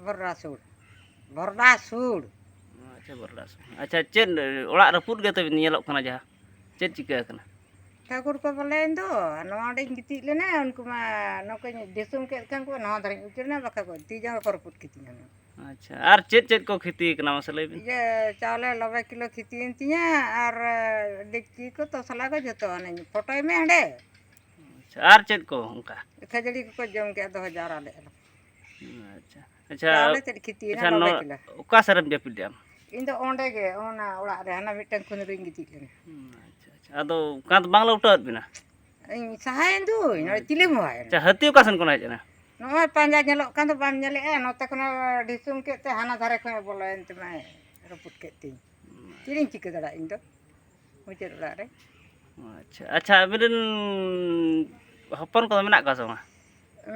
ᱵᱷᱚᱨᱰᱟᱥᱩᱲ᱾ ᱵᱷᱚᱨᱰᱟᱥᱩᱲ᱾ ᱟᱪᱪᱷᱟ, ᱵᱚᱨᱰᱟᱥᱩᱲ᱾ ᱟᱪᱪᱷᱟ, ᱪᱮᱫ ᱚᱲᱟᱜ ᱨᱟᱹᱯᱩᱫ ᱜᱮ ᱛᱟᱵᱤᱱ ᱧᱮᱞᱚᱜ ᱠᱟᱱᱟ, ᱡᱟᱦᱟᱸ ᱪᱮᱫ ᱪᱤᱠᱟᱹ ᱟᱠᱟᱱᱟ? ᱴᱷᱟᱹᱠᱩᱨ ᱠᱚ ᱵᱚᱞᱮ ᱤᱧ ᱫᱚ ᱱᱚᱣᱟ ᱚᱸᱰᱮᱧ ᱜᱤᱛᱤᱡ ᱞᱮᱱᱟ, ᱩᱱᱠᱩ ᱢᱟ ᱱᱚᱝᱠᱟᱧ ᱰᱷᱤᱥᱩᱢ ᱠᱮᱫ ᱠᱷᱟᱱ ᱠᱚ ᱱᱚᱣᱟ ᱫᱷᱟᱨᱮᱧ ᱩᱪᱟᱹᱲ ᱮᱱᱟ, ᱵᱟᱠᱷᱟᱡ ᱠᱚ ᱛᱤ ᱡᱟᱸᱜᱟ ᱠᱚ ᱨᱟᱹᱯᱩᱫ ᱠᱤᱛᱤᱧᱟ᱾ ᱟᱪᱪᱷᱟ, ᱟᱨ ᱪᱮᱫ ᱪᱮᱫ ᱠᱚ ᱠᱷᱮᱛᱤ ᱠᱟᱱᱟ ᱢᱟᱥᱮ ᱞᱟᱹᱭ ᱵᱤᱱ? ᱤᱭᱟᱹ, ᱪᱟᱣᱞᱮ ᱞᱚᱵᱮ ᱠᱤᱞᱳ ᱠᱷᱮᱛᱤᱭᱮᱱ ᱛᱤᱧᱟ, ᱟᱨ ᱰᱮᱠᱪᱤ ᱠᱚ ᱛᱚᱥᱞᱟ ᱠᱚ ᱡᱚᱛᱚ ᱚᱱᱮᱧ ᱯᱷᱳᱴᱳᱭ ᱢᱮ ᱦᱟᱸᱰᱮ᱾ ᱟᱪᱪᱷᱟ, ᱟᱨ ᱪᱮᱫ ᱠᱚ ᱚᱱᱠᱟ? ᱠᱷᱟᱹᱡᱟᱹᱲᱤ ᱠᱚᱠᱚ ᱡᱚᱢ ᱠᱮᱜᱼᱟ, ᱫᱚᱦᱚ ᱡᱟᱣᱨᱟ ᱞᱮᱜᱼᱟ ᱞᱮ᱾ ᱟᱪᱪᱷᱟ, ᱟᱪᱪᱷᱟ, ᱪᱟᱣᱞᱮ ᱪᱮᱫ ᱠᱷᱮᱛᱤᱭᱮᱱᱟ, ᱟᱪᱪᱷᱟ, ᱞᱚᱵᱮ ᱱᱚᱣᱟ ᱠᱤᱞᱳ᱾ ᱚᱠᱟ ᱥᱮᱫ ᱨᱮᱢ ᱡᱟᱹᱯᱤᱫ ᱞᱮᱜᱼᱟ? ᱤᱧ ᱫᱚ ᱚᱸᱰᱮ ᱜᱮ, ᱚᱱᱟ ᱚᱲᱟᱜ ᱨᱮ, ᱦᱟᱱᱟ ᱢᱤᱫᱴᱟᱝ ᱠᱷᱩᱸᱫᱽᱲᱤᱧ ᱜᱤᱛᱤᱡ ᱞᱮᱱᱟ᱾ ᱦᱩᱸ, ᱟᱪᱪᱷᱟ, ᱟᱪᱪᱷᱟ᱾ ᱟᱫᱚ ᱚᱱᱠᱟ ᱫᱚ ᱵᱟᱝ ᱞᱮ ᱩᱴᱟᱹᱣᱟᱫ ᱵᱤᱱᱟ? ᱤᱧ ᱥᱟᱦᱟᱭᱮᱱ ᱫᱩᱧ, ᱱᱚᱰᱮ ᱪᱤᱞᱤᱢ ᱦᱚᱦᱚᱭᱮᱱᱟ? ᱟᱪᱪᱷᱟ, ᱦᱟᱹᱛᱤ ᱚᱠᱟ ᱥᱮᱱ ᱠᱷᱚᱱ ᱦᱮᱡ ᱮᱱᱟ? ᱱᱚᱜᱼᱚᱭ ᱯᱟᱸᱡᱟ ᱧᱮᱞᱚᱜ ᱠᱟᱱ ᱫᱚ, ᱵᱟᱢ ᱧᱮᱞᱮᱜᱼᱟ? ᱱᱚᱛᱮ ᱠᱷᱚᱱᱮ ᱰᱷᱤᱥᱩᱢ ᱠᱮᱫ ᱛᱮ ᱦᱟᱱᱟ ᱫᱷᱟᱨᱮ ᱠᱷᱚᱱᱮ ᱵᱚᱞᱚᱭᱮᱱ ᱛᱮᱢᱟᱭ ᱨᱟᱹᱯᱩᱫ ᱠᱮᱫ ᱛᱤᱧ᱾ ᱪᱮᱫ ᱤᱧ ᱪᱤᱠᱟᱹ ᱫᱟᱲᱮᱭᱟᱜᱼᱟ ᱤᱧ ᱫᱚ? ᱢᱩᱪᱟᱹᱫ ᱚᱲᱟᱜ ᱨᱮ᱾ ᱟᱪᱪᱷᱟ, ᱟᱪᱪᱷᱟ, ᱟᱵᱤᱱ ᱨᱮᱱ ᱦᱚᱯᱚᱱ ᱠᱚᱫᱚ ᱢᱮᱱᱟᱜ ᱠᱚᱣᱟ ᱥᱮ ᱵᱟᱝᱟ?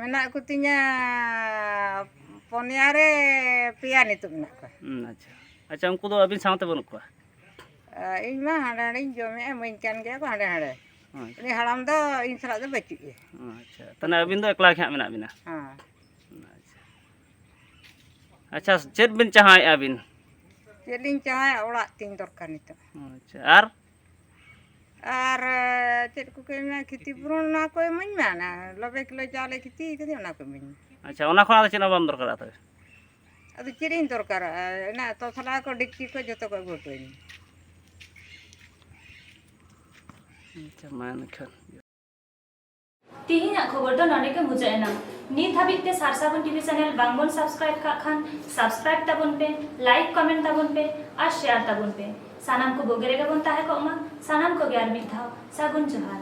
ᱢᱮᱱᱟᱜ ᱠᱚᱛᱤᱧᱟ ᱯᱚᱱᱭᱟ ᱨᱮ ᱯᱮᱭᱟ ᱱᱤᱛᱚᱜ ᱢᱮᱱᱟᱜ ᱠᱚᱣᱟ᱾ ᱦᱩᱸ, ᱟᱪᱪᱷᱟ᱾ ᱟᱪᱪᱷᱟ, ᱩᱱᱠᱩ ᱫᱚ ᱟᱹᱵᱤᱱ ᱥᱟᱶᱛᱮ ᱵᱟᱹᱱᱩᱜ ᱠᱚᱣᱟ? ᱟᱨ ᱤᱧ ᱢᱟ ᱦᱟᱸᱰᱮ ᱱᱟᱸᱰᱮᱧ ᱡᱚᱢᱮᱜᱼᱟ, ᱤᱢᱟᱹᱧ ᱠᱟᱱ ᱜᱮᱭᱟ ᱠᱚ ᱦᱟᱸᱰᱮ ᱱᱟᱸᱰᱮ᱾ ᱟᱪᱪᱷᱟ᱾ ᱩᱱᱤ ᱦᱟᱲᱟᱢ ᱫᱚ ᱤᱧ ᱥᱟᱞᱟᱜ ᱫᱚ ᱵᱟᱹᱪᱩᱜ ᱮᱭᱟ᱾ ᱟᱪᱪᱷᱟ, ᱛᱟᱦᱞᱮ ᱟᱹᱵᱤᱱ ᱫᱚ ᱮᱠᱞᱟ ᱜᱮ ᱦᱟᱸᱜ ᱢᱮᱱᱟᱜ ᱵᱤᱱᱟ? ᱦᱮᱸ᱾ ᱟᱪᱪᱷᱟ᱾ ᱟᱪᱪᱷᱟ, ᱪᱮᱫ ᱵᱤᱱ ᱪᱟᱦᱟᱣᱮᱫᱼᱟ ᱟᱹᱵᱤᱱ? ᱪᱮᱫ ᱞᱤᱧ ᱪᱟᱦᱟᱣᱮᱫᱼᱟ, ᱚᱲᱟᱜ ᱛᱤᱧ ᱫᱚᱨᱠᱟᱨ ᱱᱤᱛᱚᱜ᱾ ᱟᱪᱪᱷᱟ, ᱟᱨ? ᱟᱨ, ᱪᱮᱫ ᱠᱚᱠᱚ ᱮᱢᱟ, ᱠᱷᱮᱛᱤ ᱯᱩᱨᱚᱱ ᱚᱱᱟ ᱠᱚ ᱤᱢᱟᱹᱧ ᱢᱮ, ᱚᱱᱟ ᱞᱚᱵᱮ ᱠᱤᱞᱳ ᱪᱟᱣᱞᱮ ᱠᱷᱮᱛᱤ ᱠᱟᱫᱟᱹᱧ, ᱚᱱᱟ ᱠᱚ ᱤᱢᱟᱹᱧ ᱢᱮ᱾ ᱟᱪᱪᱷᱟ, ᱚᱱᱟ ᱠᱷᱚᱱᱟᱜ ᱫᱚ ᱪᱮᱫ ᱦᱚᱸ ᱵᱟᱢ ᱫᱚᱨᱠᱟᱨᱟ ᱛᱚᱵᱮ? ᱟᱫᱚ ᱪᱮᱫ ᱤᱧ ᱫᱚᱨᱠᱟᱨᱚᱜᱼᱟ? ᱚᱱᱟ ᱛᱚᱥᱞᱟ ᱠᱚ, ᱰᱮᱠᱪᱤ ᱠᱚ ᱡᱚᱛᱚ ᱠᱚ ᱟᱹᱜᱩ ᱦᱚᱴᱚ ᱟᱹᱧ ᱢᱮ᱾ ᱟᱪᱪᱷᱟ, ᱢᱟ ᱮᱱᱠᱷᱟᱱ᱾ ᱛᱤᱦᱤᱧᱟᱜ ᱠᱷᱚᱵᱚᱨ ᱫᱚ ᱱᱚᱰᱮ ᱜᱮ ᱢᱩᱪᱟᱹᱫ ᱮᱱᱟ᱾ ᱱᱤᱛ ᱦᱟᱹᱵᱤᱡ ᱛᱮ ᱥᱟᱨᱥᱟᱜᱩᱱ ᱴᱤᱵᱷᱤ ᱪᱮᱱᱮᱞ ᱵᱟᱝᱵᱚᱱ ᱥᱟᱵᱥᱠᱨᱟᱭᱤᱵ ᱠᱟᱜ ᱠᱷᱟᱱ, ᱥᱟᱵᱥᱠᱨᱟᱭᱤᱵ ᱛᱟᱵᱚᱱ ᱯᱮ, ᱞᱟᱭᱤᱠ ᱠᱚᱢᱮᱱᱴ ᱛᱟᱵᱚᱱ ᱯᱮ ᱟᱨ ᱥᱮᱭᱟᱨ ᱛᱟᱵᱚᱱ ᱯᱮ᱾ ᱥᱟᱱᱟᱢ ᱠᱚ ᱵᱩᱜᱤ ᱨᱮᱜᱮ ᱵᱚᱱ ᱛᱟᱦᱮᱸ ᱠᱚᱜ ᱢᱟ᱾ ᱥᱟᱱᱟᱢ ᱠᱚᱜᱮ ᱟᱨ ᱢᱤᱫ ᱫᱷᱟᱣ ᱥᱟᱹᱜᱩᱱ ᱡᱚᱦᱟᱨ᱾